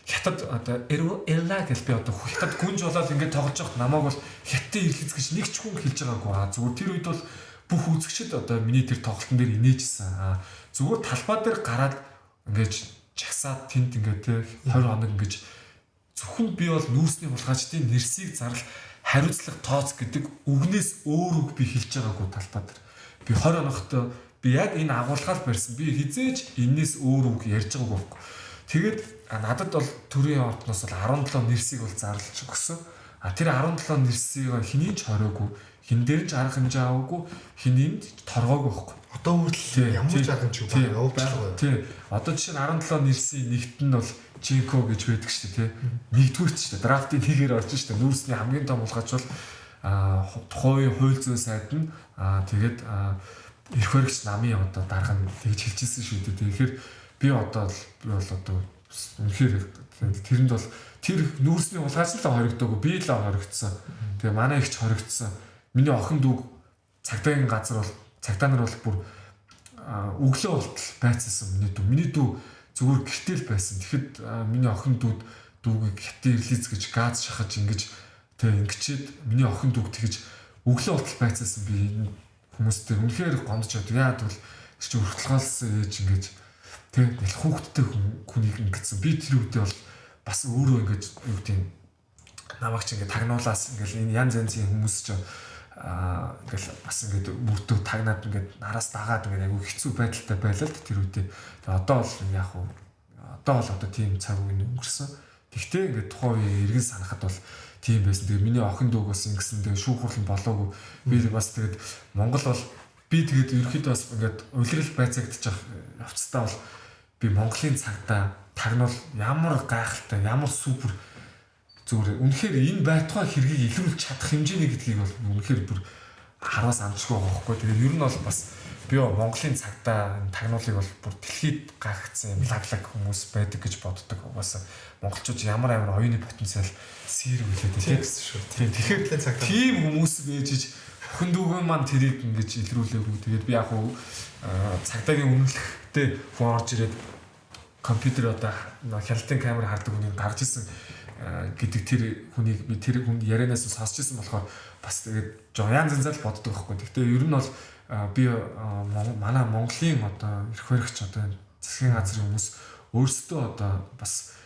хятад одоо эрла гэж би одоо хятад гүнж болоод ингээд тоглож байхад намайг бол хятадын ирлиз гэж нэг ч хүн хэлж байгаагүй. А зүгээр тэр үед бол бүх үзэгчд одоо миний тэр тоглолтын дээр инээжсэн. А зүгээр талбай дээр гараад ингээд жагсаад тэнд ингээд те 20 хоног ингээд зөвхөн би бол нүүрсний хулгайчдын нэрсийг зарл хариуцлага тооц гэдэг үгнээс өөр үг би хэлж байгаагүй талбай дээр. Би 20 хоногт би яг энэ агуулгаар барьсан. Би хизээж энэс өөр үг ярьж байгаагүй байхгүй. Тэгээд надад бол төрийн ордноос бол 17 нэрсийг бол зарлж өгсөн. А тэр 17 нэрсийг хэний ч хориогүй, хин дээр ч арга хэмжээ аваагүй, хинийнд торгоогүй байхгүй. Одоо хүртэл ямар ч арга хэмжээ байгаа. Тий. Одоо жишээ нь 17 нэрсийн нэгт нь бол Жинко гэж байдаг шүү дээ, тий. Нэгдүгüрт шүү дээ. Драфтын нэгээр орж шүү дээ. Нүүрсний хамгийн том хулгайч бол тухайн хууль зүйн сайд нь тэгээд эрх баригч намын одоо дарга нь тэгж хэлжсэн шүү дээ. Тэгэхээр би одоо би бол одоо үнэхээр тэрэнд бол тэр нүүрсний хулгайч л хоригдоогүй, би л хоригдсон. Тэгээ манай ихч хоригдсон. Миний охин дүүг цагдаагийн газар бол цагдаа нар бол бүр өглөө болтол байцаасан миний дүү. Миний дүү зүгээр гэртэл байсан. Тэгэхэд миний охин дүүд дүүгийг хятад ирлиз гэж газ шахаж ингэж тэг ингэчээд миний охин дүүг тэгж өглөө болтол байцаасан би энэ хүмүүстэй үнэхээр гомдож байдаг. Яа гэвэл чи өртөлгоолсон ээж ингэж тэг хүүхэдтэй хүнийг ингэсэн. Би тэр үедээ бол бас өөрөө ингэж юу гэдэг намайг ч ингэ тагнуулаас ингээл энэ янз янзын хүмүүс ч ингээл бас ингээд мөртөө тагнаад ингээд нараас дагаад ингээд айгүй хэцүү байдалтай байлаа л тэр үедээ. Тэгээ одоо бол яг уу одоо бол одоо тийм цаг үе өнгөрсөн. Тэгтээ ингээд тухайн үеийн эргэн санахад бол тийм байсан. Тэгээ миний охин дүүг бас ингэсэн. Тэгээ шүүх хурал нь болоогүй. Би бас тэгээд Монгол бол би тэгээд ерөөхдөө бас ингээд улирал байцаагдчих явцдаа бол би Монголын цагдаа тагнуул ямар гайхалтай, ямар супер зүгээр үнэхээр энэ байтугай хэргийг илрүүлж чадах хэмжээний гэдгийг бол үнэхээр бүр хараас амжгүй байгаа байхгүй. Тэгээд ер нь бол бас би Монголын цагдаа энэ тагнуулыг бол бүр дэлхийд гайхагдсан юм лаглаг хүмүүс байдаг гэж боддог. Угаасаа монголчууд ямар амар оюуны потенциал сэрэг үлээ тийм шүү. Тийм тэгэхээр тийм хүмүүс байж ич охин дүүгэн маань тэрийг ингэж илрүүлээгүй. Тэгээд би яг уу цагдаагийн үнэлэхтэй хүн орж ирээд компьютер одоо хяналтын камер хардаг хүнийг гарч исэн гэдэг тэр хүнийг би тэр хүн ярианаас нь сонсч ирсэн болохоор бас тэгээд жоо янз янзаар л боддог байхгүй. Гэхдээ ер нь бол би манай Монголын одоо эрх баригч одоо засгийн газрын хүмүүс өөрсдөө одоо бас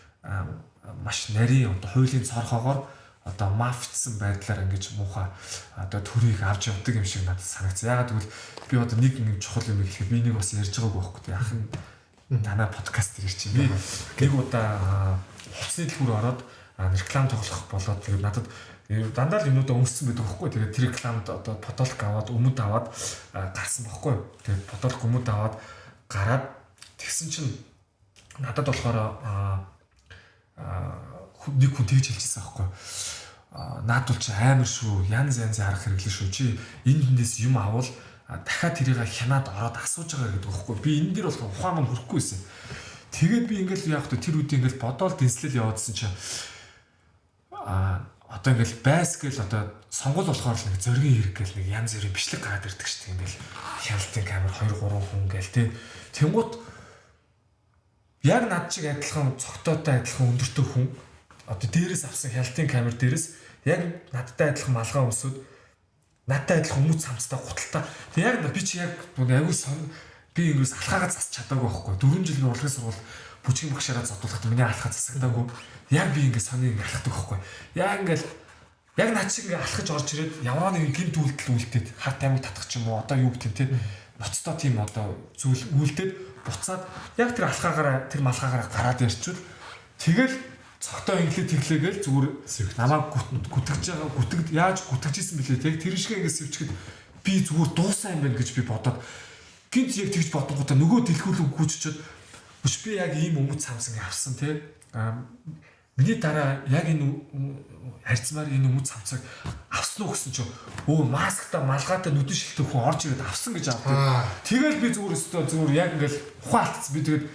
маш нарийн одоо хуулийн цорхоогоор одоо мафтсан байдлаар ингэж муухай одоо төрийг авч явдаг юм шиг надад санагдсан. Яагаад гэвэл би одоо нэг юм чухал юм хэлэхэд би нэг бас ярьж байгаагүй байхгүй. Тэг ах нь танай подкаст дээр чи би нэг удаа хувцсны дэлгүүр ороод реклам тоглох болоод тэгээд надад дандаа л юмнуудаа өмссөн байдаг байхгүй. Тэгээд тэр рекламд одоо потолк аваад өмд аваад гарсан байхгүй. Тэгээд потолк өмд аваад гараад тэгсэн чинь надад болохоор нэг хүн тэгж хэлчихсэн байхгүй. Наад бол чи амар шүү. Янз янзын арга хэрэглэн шүү. Чи энэ тэндээс юм авал дахиад тэрийг хянаад ороод асууж байгаа гэдэг байхгүй. Би энэ дэр болохоор ухаан мань хөрөхгүй байсан. Тэгээд би ингээл яг тэр үед ингээл бодоол дэнслэл яваадсэн чи одоо ингээл байс гэл одоо сонгол болохоор л нэг зоригийн хэрэг гэл нэг янз бүрийн бичлэг гараад ирдэг шүү дээ. Ингээл хяналтын камер 2 3 хүн гэл тэ. Тэнгуут Яг над шиг адилхан цогтойтой адилхан өндөртэй хүн одоо дээрээс авсан хяналтын камер дээрээс яг надтай адилхан малгай өмсөд надтай адилхан өмд самцтай гуталтай. Тэг яг би чи яг аягүй сон би ингээс алхаагаа засч чадаагүй байхгүй. 4 жил би урлагийн сургууль бүжгийн багшаараа зодуулахдаа миний алхаа засагдаагүй. Яг би ингээд сони ингээд алхдаг байхгүй. Яг ингээд яг над шиг ингээд алхаж орж ирээд ямар нэгэн гинт үйлдэл үлдээд хар тамиг татах ч юм уу одоо юу гэдэг те ноцтой тийм одоо зүйл үлдээд буцаад яг тэр алхаагаараа тэр малгаагаараа гараад ирчвэл тэгэл цогтой инглээ тэглээгээл зүгээр намайг гүтгэж байгаа гүтгэд яаж гүтгэжсэн бэлээ тэг тэр шиг ингээд сэвчгэд би зүгээр дуусан юм байна гэж би бодоод гинт яг тэгж бодонгуудаа нөгөө дэлгүүр гүйччихэд биш би яг ийм өмд самс ингээд авсан те миний дараа яг энэ харьцмаар энэ өмд самцыг авсан уу гэсэн чинь өө маскта малгайтай нүдэн шилтэй хүн орж ирээд авсан гэж авдаг. Тэгэл би зүгээр өстөө зүгээр яг ингээд ухаан алдсан. Би тэгээд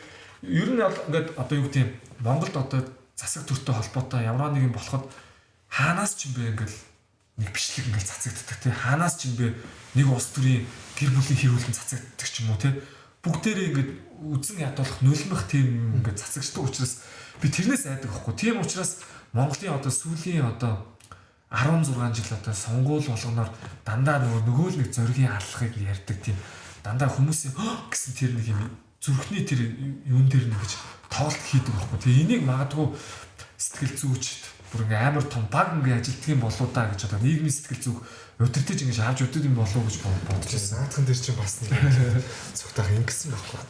ер нь бол ингээд одоо юу гэдэг юм Монголд одоо засаг төртэй холбоотой ямар нэг юм болоход хаанаас ч юм бэ ингээл нэг бичлэг ингээл цацагддаг тий хаанаас ч юм бэ нэг улс төрийн гэр бүлийн хэрүүлэн цацагддаг ч юм уу тий бүгдээрээ ингээд үзэн ядуулах нулимх тийм ингээд цацагддаг учраас би тэрнээс айдаг байхгүй. Тийм учраас Монголын одоо сүүлийн одоо 16 жил одоо сонгуул болгоноор дандаа нөгөө л нэг зоригийн аллахыг ярьдаг тийм дандаа хүмүүсийн гэсэн тэр нэг юм зүрхний тэр юун дээр нэг гэж тоглолт хийдэг байхгүй. Тэгээ энийг магадгүй сэтгэл зүйчд бүр ингээ амар том баг ингээ ажилтдаг юм болоо да гэж одоо нийгмийн сэтгэл зүйх удирдах ингэж авч өгдөг юм болов уу гэж бодож байсан. Наадхан дээр чинь бас нэг цогтойх ингэсэн байхгүй.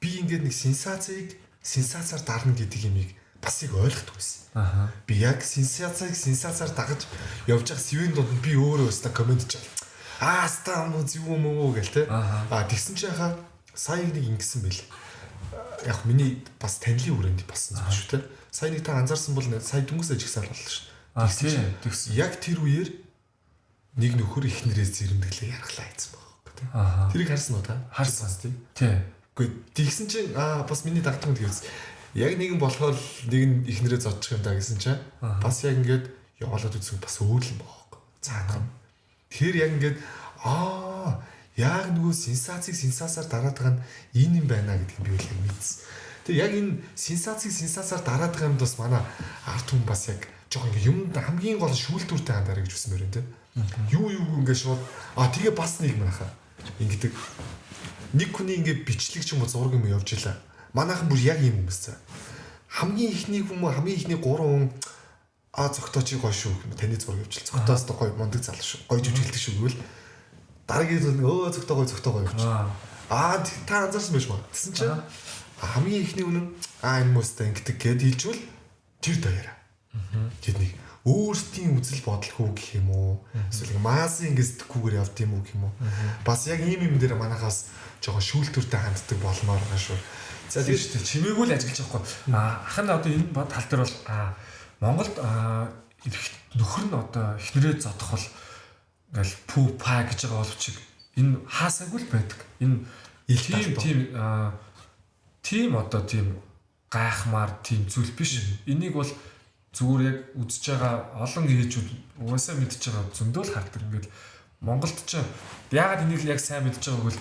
Би ингээд нэг сенсацийг сенсацаар дарна гэдэг юмыг бас их ойлгохгүй байсан. Аа. Би яг сенсацийг сенсацаар дагаж явж байгаа сэвэн дунд нь би өөрөө өстө комент чал. Аа ста муу зүг юм уу гэл те. Аа тэгсэн чи яхаа сая нэг ингэсэн бэл. Яг миний бас танилын хүрээнд болсон зүйл шүү те. Сая нэг та анзаарсан бол сая дүнгэс ажигсаал боллоо шүү. Аа тэгсэн. Яг тэр үеэр нэг нөхөр ихнэрээ зэрэмдэглээ яргалаа хийсэн байгаа те. Аа. Тэрийг харсан уу та? Харсан. Тийм. Тий. Үгүй тэгсэн чинь аа бас миний дагдаг хүн тэгсэн. Яг нэгэн болохоор нэг нь ихнэрээ зодчих юм да гэсэн чинь бас яг ингээд яваалаад үзсэн бас өөр л юм байгаа байхгүй. Цаанах нь. Тэгэхээр яг ингээд аа яг нөгөө сенсацийг сенсацаар дараад байгаа нь энэ юм байна гэдгийг би бол яг мэдсэн. Тэгээ яг энэ сенсацийг сенсацаар дараад байгаа юмд бас манай арт хүн бас яг жоохон ингээд юм хамгийн гол шүүлтүүртэй хандараа гэж үсмээр байна те. Юу юу ингээд шууд аа тэгээ бас нэг манайхаа ингэдэг нэг хүний ингээд бичлэг ч юм уу зураг юм явж илаа. Манайхан бүр яг ийм хүмүүс цаа. Хамгийн ихний хүмүүс хамгийн ихний 3 хүн а зогтоо чи гоё шүү гэх юм. Таны зураг явжил. Зогтоос то гоё мундаг залуу шүү. Гоё жүжиглдэг шүү гэвэл дараагийн зүйл өө зогтоо гоё зогтоо гоё явчих. Аа та анзаарсан байж магад. Тэгсэн чинь хамгийн ихний үнэн аа энэ хүмүүстэй ингэдэг гэд хэлжвэл тэр даяараа. Тэд нэг өөрсдийн үзэл бодолгүй гэх юм уу? Эсвэл масын ингэ сэтгэхгүйгээр явд юм уу гэх юм уу? Бас яг ийм юм дээр манахаас жоохон шүүлтүүртэй ханддаг болмоор байгаа шүү. За тийм шүү дээ. Чимээгүй л ажиллаж байгаа хгүй. Аа ах нь одоо энэ тал дээр бол Монголд нөхөр нь одоо эхнэрээ зодох бол ингээл пүү па гэж байгаа боловч энэ хаасаагүй л байдаг. Энэ тийм тийм одоо тийм гайхмаар тийм зүйл биш. Энийг бол зүгээр яг үзэж байгаа олон ээжүүд угаасаа мэдж байгаа зөндөө л хардаг. Ингээд Монголд ч яагаад энийг яг сайн мэдж байгааг бол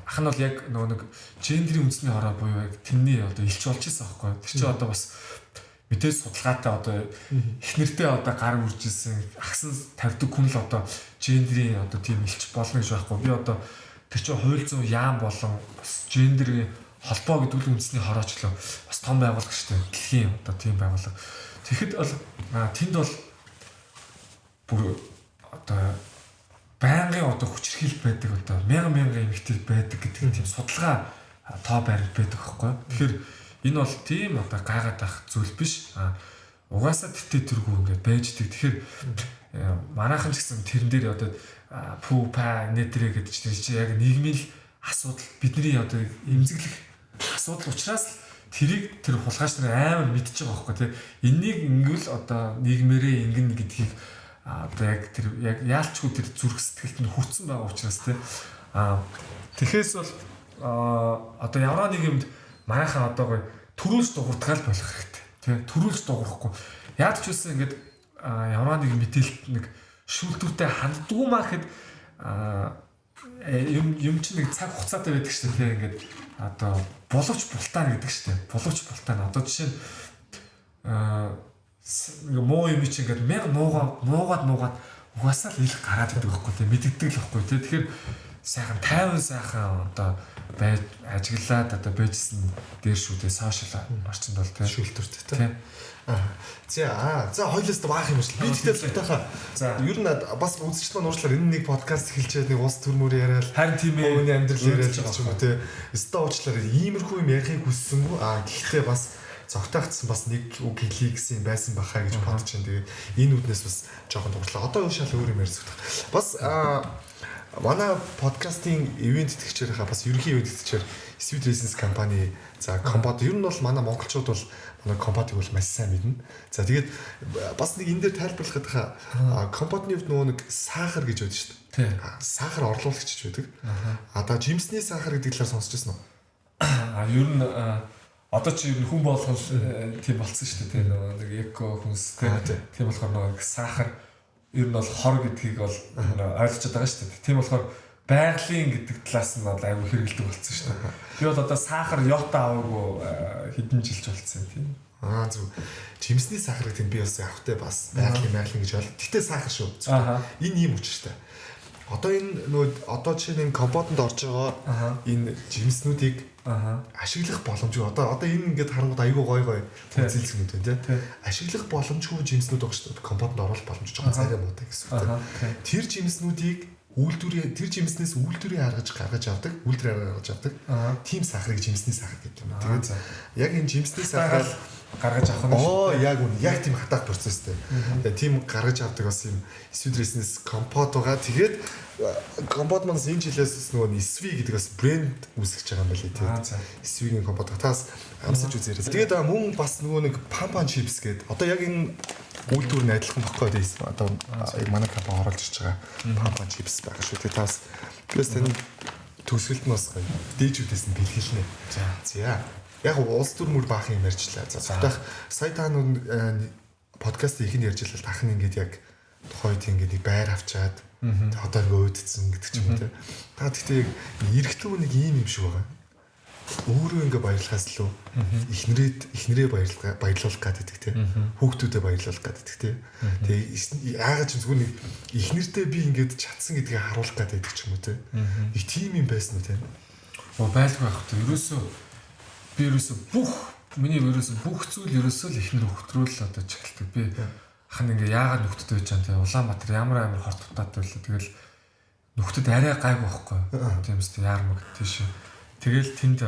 ах нь бол яг нөгөө нэг гендрийн үндэсний хороо буюу яг тэрний одоо илч болж исэн аахгүй. Тэр чинь одоо бас мэдээж судалгаатай одоо эхнэртэй одоо гар үрж исэн агсан тавьдаг хүн л одоо гендрийн одоо тийм илч болно гэж байхгүй. Би одоо тэр чинь хууль зүйн яам болон бас гендрийн холбоо гэдэг үл үндэсний хороочлоо бас том байгууллага шүү дээ. Дэлхийн одоо тийм байгууллага. Тэгэхэд бол тэнд бол бүр одоо байнгын одоо хүчирхийлэл байдаг одоо мянган мянган эмэгтэй байдаг гэдэг тийм судалгаа тоо баримт байдаг байхгүй. Тэгэхээр энэ бол тийм одоо гайгаад байх зүйл биш. Угаасаа тэтэ тэргүй ингээд байждаг. Тэгэхээр манайхан ч гэсэн тэрэн дээр одоо пүү па нэтрэ гэдэг чинь яг нийгмийн л асуудал бидний одоо эмзэглэх асуудал учраас тэрийг тэр хулгайч нар амар мэдчихэж байгаа байхгүй тий. Энийг ингэвэл одоо нийгмээрээ ингэнэ гэдгийг одоо яг тэр яг яалчгүй тэр зүрх сэтгэлд нь хүрсэн байгаа учраас тий. Тэгэхээс бол одоо ямар нэг юмд манайхан одоо гоё төрүүлж дуурдагаал болох хэрэгтэй тий. Төрүүлж дуурахгүй. Яад ч үсэн ингээд ямар нэг мэдээлэлт нэг шүүлтүүртэй ханддгүй маа гэхэд юм чинь нэг цаг хугацаатай байдаг шүү дээ тий. Ингээд одоо боловч бултаана гэдэг шүү дээ. Боловч бултаана. Одоо жишээ нь ингээ муу юм чинь ингээд мянга нуугаад угаасаа л илх гараад идэг байхгүй тий. Мэдэгдэг л байхгүй тий. Тэгэхээр сайхан тайван сайхан одоо байж ажиглаад одоо байжсэн дээр шүү дээ сошиал орчинд бол тий. Шүүлтүртэй тий. За хоёлоос баах юм шиг. Би тэгтээ зүгтайхаа. За ер нь бас үзэгчд маань уучлаар энэ нэг подкаст эхэлчихэд нэг улс төр мөр яриад харин тийм ээ хүний амьдрал яриад ч юм уу тий. Өстө уучлаарай иймэрхүү юм ярихыг хүссэнгүй. Гэхдээ бас зогтоогдсон бас нэг үг хэлье гэсэн юм байсан бахаа гэж бодож байна. Тэгээд энэ үднээс бас жоохон дурлаа. Одоо шал өөр юм ярьж зүгтах. Бас манай подкастын ивент тэтгэгчээрээ бас ерөнхий ивент тэтгэгчээр Sweet Resins компани за компот ер нь бол манай монголчууд бол манай компотыг бол маш сайн мэднэ. За тэгээд бас нэг энэ дээр тайлбарлахад компотны хувьд нөгөө нэг сахар гэж байдаг шүү дээ. Сахар орлуулагч гэж байдаг. А та жимсний сахар гэдэг талаар сонсч байсан уу? Ер нь одоо чи ер нь хүн болгон тийм болцсон шүү дээ, нөгөө нэг эко хүнс тийм болохоор нөгөө сахар ер нь бол хор гэдгийг бол ойлгож байгаа шүү дээ. Тийм болохоор байгалийн гэдэг талаас нь бол айгүй хэрэгэлдэг болсон шүү дээ. Би бол одоо сахар йота аваагүй хэдэн жилч болцсон тийм. Зөв. Жимсний сахар гэдэг нь би бас явахтай бас байгалийн гэж ойлго. Гэтэ сахар шүү. Энэ ийм учиртай. Одоо энэ нөгөө одоо жишээ нь энэ компотонд орж байгаа энэ жимснүүдийг ашиглах боломжгүй. Одоо энэ ингээд харангууд айгүй гой гой үзэлцгнүүд байна тий. Ашиглах боломжгүй жимснүүд байгаа шүү дээ. Компотонд оруулах боломж жоохон царай муутай гэсэн үг. Тэр жимснүүдийг үйлдвэрээ тэр жимснээс үйлдвэрээ гаргаж авдаг, үйлдвэрээ гаргаж авдаг. Тийм сахарыг жимсний сахар гэдэг юм. Тэгээд яг энэ жимсний сахараар гаргаж авах нь шүү. Яг үн. Яг тийм хатаах процесстэй. Тэгээд тийм гаргаж авдаг бас юм Sweet Resins компот байгаа. Тэгээд компот манаас энэ жилээс нөгөө SV гэдэг бас брэнд үүсгэж байгаа юм байна лээ тийм. SV-ийн компот таас амсаж үзээрэй. Тэгээд мөн бас нөгөө нэг Pampan Chips гэдэг. Одоо яг энэ үйлдвэр нь адилхан баггүй тийм. Одоо яг манай компани оруулж ирж байгаа Pampan Chips байгаа шүү. Тэгээд таас би бас тань төгсгөлд нь бас гоё дээжүүдээс нь бэлгэлнэ. За. Яг улс төр мөр баах юм ярьчлаа. За зүгтэх сая та нүн подкаст ихэнд ярьж байлаа. Тах нь ингээд яг тухайд ингээд нэг байр авчаад одоо ингээ уйдцсан гэдэг ч юм уу те. Та тэгтээ яг эрэгтэй нэг ийм юм шиг байгаа. Өөрөө ингээ баярлахаас илүү эхнэрээ баярлуулах гэдэг те. Хүүхдүүдэд баярлуулах гэдэг те. Тэгээ яагаад ч зүгээр нэг эхнэртээ би ингээд чадсан гэдгийг харуулах гэдэг ч юм уу те. Нэг тийм юм байсан уу те. Байлгүй байх те. Ерөөсөө би ерөөсөө бүх миний ерөөсөө бүх зүйл ерөөсөө л эхнэр хөхтрүүл одоо чиглэлдэг. Би хан ингээ яагаад нөхдөд байж байгаа юм те. Улаанбаатар ямар амар хорт дутаатай байлаа. Тэгэл нөхдөд арай гайгүй байхгүй. Тийм үстэй яармаг тийш. Тэгэл тэнд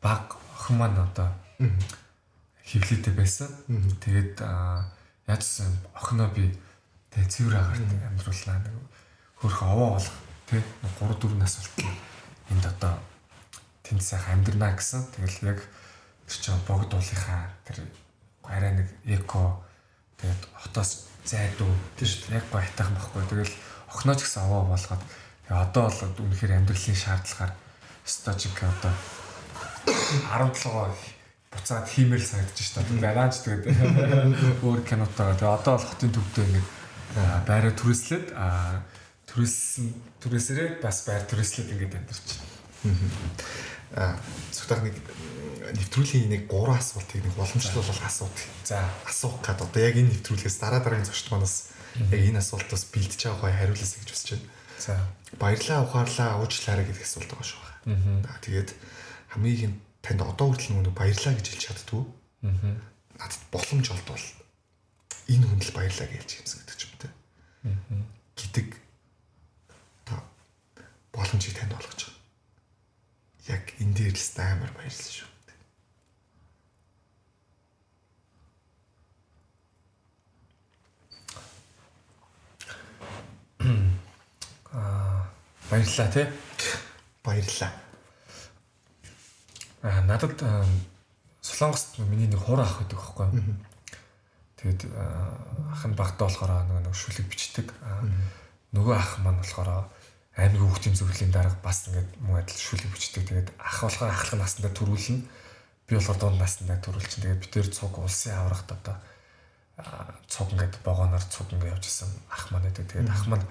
баг охин маань одоо хөвлөдтэй байсан. Тэгээд яажсан охиноо би тэг цэвэр агаарт амьдруулнаа. Нэг хөрх овоо болох те 3 4 нас болтол энд одоо тэнд сайхан амьдрнаа гэсэн. Тэгэл яг тэр чинь богд уулынхаа тэр арай нэг эко тэгээд хотоос зайдуу тийм шүү дээ. Яг гоё хайтайхан байхгүй. Тэгэл охиноо ч гэсэн овоо болгоод тэгээ одоо бол үнэхээр амьдралын шаардлагаар стожик одоо 17-оо буцаад хиймээр л санагдаж шүү дээ. Дараа нь ч тэгээд өөр кинотойгоо тэгээ одоо бол хотын төвдөө ингээд байраа түрээслээд түрээсэрээ бас байр түрээслээд ингээд амьдарч. Зүгтах нэг нэвтрүүлгийн нэг 3 асуултыг нэг уламжлал асуух. За асуух гад одоо яг энэ нэвтрүүлгээс дараа дараагийн зочд манаас яг энэ асуултаас бэлдэж байгаа гой хариулаасай гэж хүсэж байна. За баярлалаа, ухаарлаа, уучлаарай гэдэг асуулт байгаа шүү. Тэгээд хамгийн их танд одоо хүртэл нөгөө баярлалаа гэж хэлж чаддгүй. Надад боломж олдвол энэ хүнд л баярлалаа гэж хэлж юмсан гэдэг ч юм те. Гэдэг та боломжийг танд олгож байгаа. Яг энэ дээр л амар баярлалаа шүү. Баярлалаа тий. Баярлалаа. Надад Солонгост миний нэг хуур ах байдаг байхгүй. Тэгээд ах нь багтаа болохоор нэг шүлэг бичдэг. Нөгөө ах маань болохоор аймаг хүүхдийн зөвлөлийн дарга бас ингээд мөн адил шүлэг бичдэг. Тэгээд ах болохоор ахлах наснда төрүүлнэ. Би болохоор дунд наснда төрүүлчин. Тэгээд бид тэр цуг улсын аврагт одоо цуг ингээд вагоноор цуг ингээд явж исэн ах маань байдаг. Тэгээд ах маань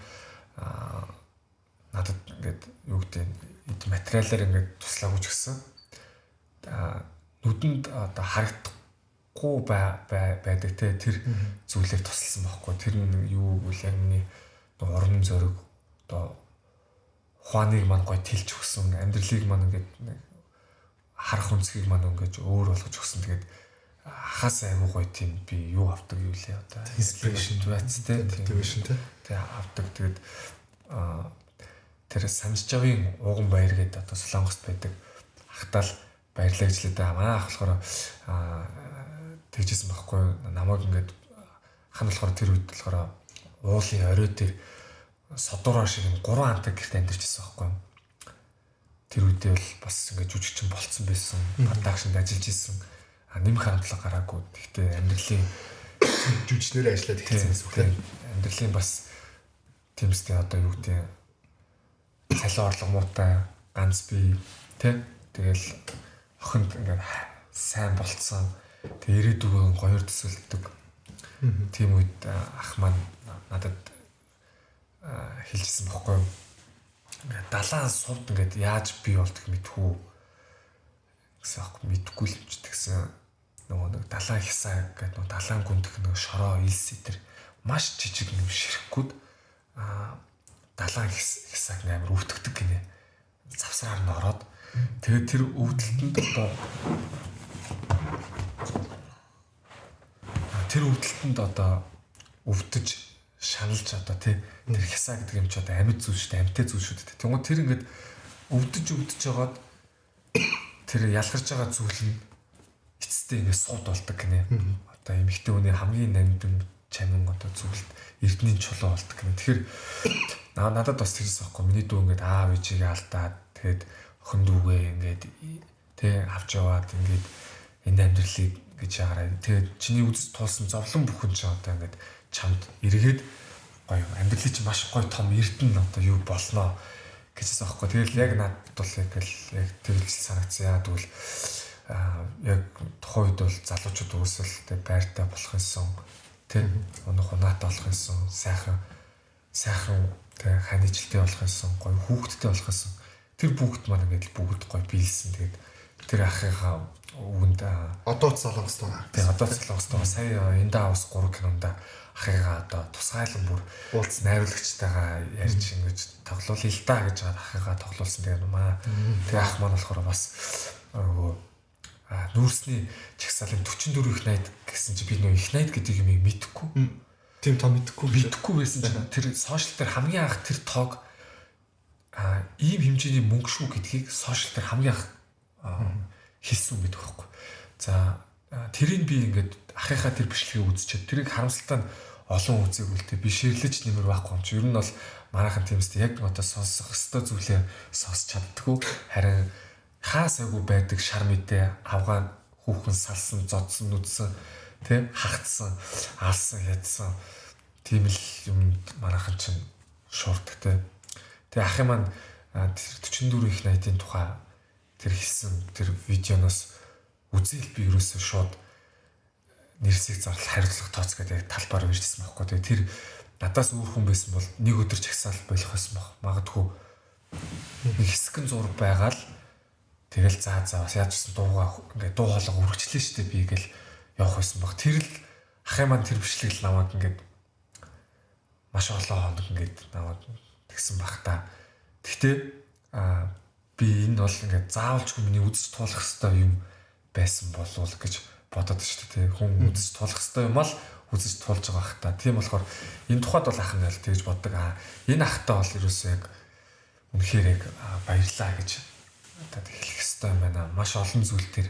надад ингээд юу гэдэг эд материалаар ингээд туслаагүй ч гэсэн нүдэнд одоо харагдахгүй байдаг те тэр зүйлээр тусалсан байхгүй. Тэр нь юу гэвэл яг миний урам зориг одоо ухааныг маань гой тэлж өгсөн, амьдралыг маань ингээд харах өнцгийг маань ингээд өөр болгож өгсөн. Тэгээд хаас айгуу гоё тийм би юу авдаг юу лээ одоо inspiration байц те motivation те тэг авдаг. Тэгээд тэр Санжжавын ууган баяр гэдэг одоо Солонгост байдаг ахтаал баярлаа гэж лээ дээ. Манай ах болохоор тэгжсэн байхгүй. Намайг ингээд хан болохоор тэр үед болохоор уулын орой дээр содороо шиг юм 3 антаг гэрт амьдарч ирсэн байхгүй. Тэр үедээ бол бас ингээд жүжигчин болцсон байсан. Продакшнд ажиллаж исэн. Нэмэх харамтлага гараагүй. Гэхдээ амьдралын жүжигчнэрээ ажиллаад эхэлсэн гэсэн үг тийм. Амьдралын бас тиймстэй одоо юу гэдэг цалин орлого муутай ганц би тэ тэгэл охинд ингээд сайн болцсон. Тэг ирээдүгөө гоёор төсөөлдөг. Тийм үед ах маань надад хэлжсэн бохгүй юу. Ингээд далайн сувд ингээд яаж бий болдог мэдхүү гэсэн аахгүй мэдхгүй л юм чи тэгсэн. Нөгөө нэг далайн хясаа гэдэг нөгөө далайн гүндэх нөгөө шороо илс тэр маш жижиг юм ширэхгүүд далайн хясааг амар өвтгдөг гинэ. Завсраар нь ороод тэгээд тэр өвдөлтөнд одоо тэр өвдөлтөнд одоо өвдөж шаналж одоо тий тэр хясаа гэдэг юм чи одоо амьд зүйл шүү дээ, амьтай зүйл шүү дээ. Тэнгүү тэр ингээд өвдөж жагаад тэр ялгарч байгаа зүйл нь эцэстээ ингээд сууд болдог гинэ. Одоо эмэгтэй хүний хамгийн намдын чамин одоо зүйлд эрдний чулуу болдог гинэ. Тэгэхээр надад бас тэрс аахгүй. Миний дүү ингээд аав ээжигээ алдаад тэгээд охин дүүгээ ингээд тий авч яваад ингээд энэ амьдралыг гэж ягараа. Тэгээд чиний үзэж туулсан зовлон бүхэн чи одоо ингээд чамд эргээд гоё амьдралын чи маш гоё том эрдэнэ одоо юу болноо гэжсэн аахгүй. Тэгэл яг надад бол яг л яг тэрэлж санагдсан. Яа тэгвэл яг тухайн үед бол залуучууд үүсэл тэг байртай болох юмсан тий унах унаатай болох юмсан сайхан тэг ханижилтэй болох юмсан гоё хүүхэдтэй болох юмсан. Тэр бүгд маань ингээд бүгд гоё биелсэн. Тэгээд тэр ахыгаа үгэнд одоо Солонгост байгаа. Тий одоо Солонгост байгаа. Сая Эндаа хаус 3 кинонда ахыгаа одоо тусгайлан бүр уулз найруулагчтайгаа ярьж ингэж тоглоул л та гэж ахыгаа тоглуулсан. Тэгээд маа тэр ах маань болохоор бас нөгөө нүүрсний чагсаалын 44 их найд гэсэн чи би нөгөө их найд гэдэг юмыг мэдэхгүй. Тийм тоо мэдэхгүй байсан чинь тэр сошиал дээр хамгийн анх тэр тоог ийм хэмжээний мөнгө шүү гэдгийг сошиал дээр хамгийн анх хэлсэн гэдэг байхгүй. За тэрийг би ингээд ахыхаа тэр бичлэгийг үзчихэд тэрийг харамсалтай нь олон үзээгүй л дээ. Би ширлэж нэмэр байхгүй юм чи. Ер нь бол манайхан тиймстэй яг одоо сонсох ёстой зүйлээ сонсч чаддаггүй. Харин хаасаагүй байдаг шар мэдээ авгаан хүүхэн салсан, зодсон, нүдсэн, тэ хагтсан, алсан, ядсан тийм л юм манайхан чинь шуурдаг тэ. Тэгээ ахын маань 44 их найдын тухай тэр хэлсэн тэр видеоноос үзэл би ерөөсөө шууд нэрсийг зарлал хариуцлага тооц гэдэг талбар иржсэн байхгүй. Тэгээ тэр надаас өөр хүн байсан бол нэг өдөр чагсаал болох байсан баг. Магадгүй нэг хэсгэн зураг байгаа л тэгэл заа бас яаж ч дуугаа ингээд дуу хоолойгоо үргэлжлээ шүү дээ би гэл явах байсан баг. Тэр л ахын маань тэр бичлэг л намайг ингээд маш олон хоног ингээд намайг тэгсэн баг та. Гэхдээ би энэ бол ингээд заавалчгүй миний үзэж туулах ёстой юм байсан болов гэж бодоод шүү дээ. Хүн үзэж туулах ёстой юм ал үзэж туулж байгаа хта. Тийм болохоор энэ тухайд бол ах нь л тэгж боддог. Энэ ахтай бол ерөөсөө яг үнэхээр яг баярлаа гэж одоо хэлэх ёстой юм байна. Маш олон зүйл төр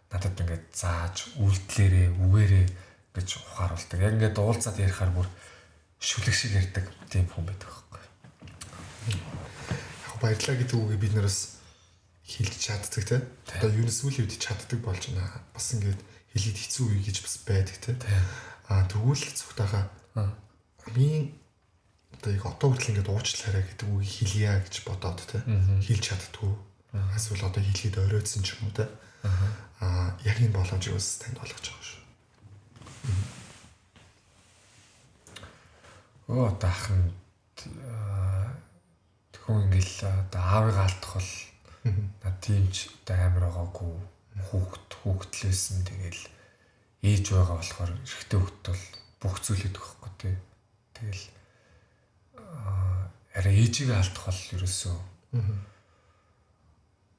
надад ингээд зааж үйлдэлээрээ үгээрээ гэж ухааруулдаг. Яг ингээд уулзаад ярихаар бүр шүлэг шиг ярьдаг тийм хүн байдаг байхгүй. Яг баярлаа гэдэг үгийг бид нараас хэлж чаддаг те. Одоо юу н сүүлийн үед чаддаг болж байна. Бас ингээд хэлээд хэцүү үе гэж бас байдаг те. Тэгвэл цогтойхоо хамгийн одоо яг одоо хүртэл ингээд уучлаарай гэдэг үгийг хэлье гэж бодоод те. Хэлж чаддгүй. Эсвэл одоо хэлгээд оройтсон ч юм уу те. Яг энэ боломжийг бас танд олгож байгаа шүү. Одоо ах нь Хүн ингээл одоо аавыгаа алдах бол над тийм ч одоо амар байгаагүй, хүүхэд л байсан. Тэгэл ээж байгаа болохоор эрэгтэй хүүхэд бол бүх зүйл хийдэг байхгүй тий. Тэгэл арай ээжигээ алдах бол ерөөсөө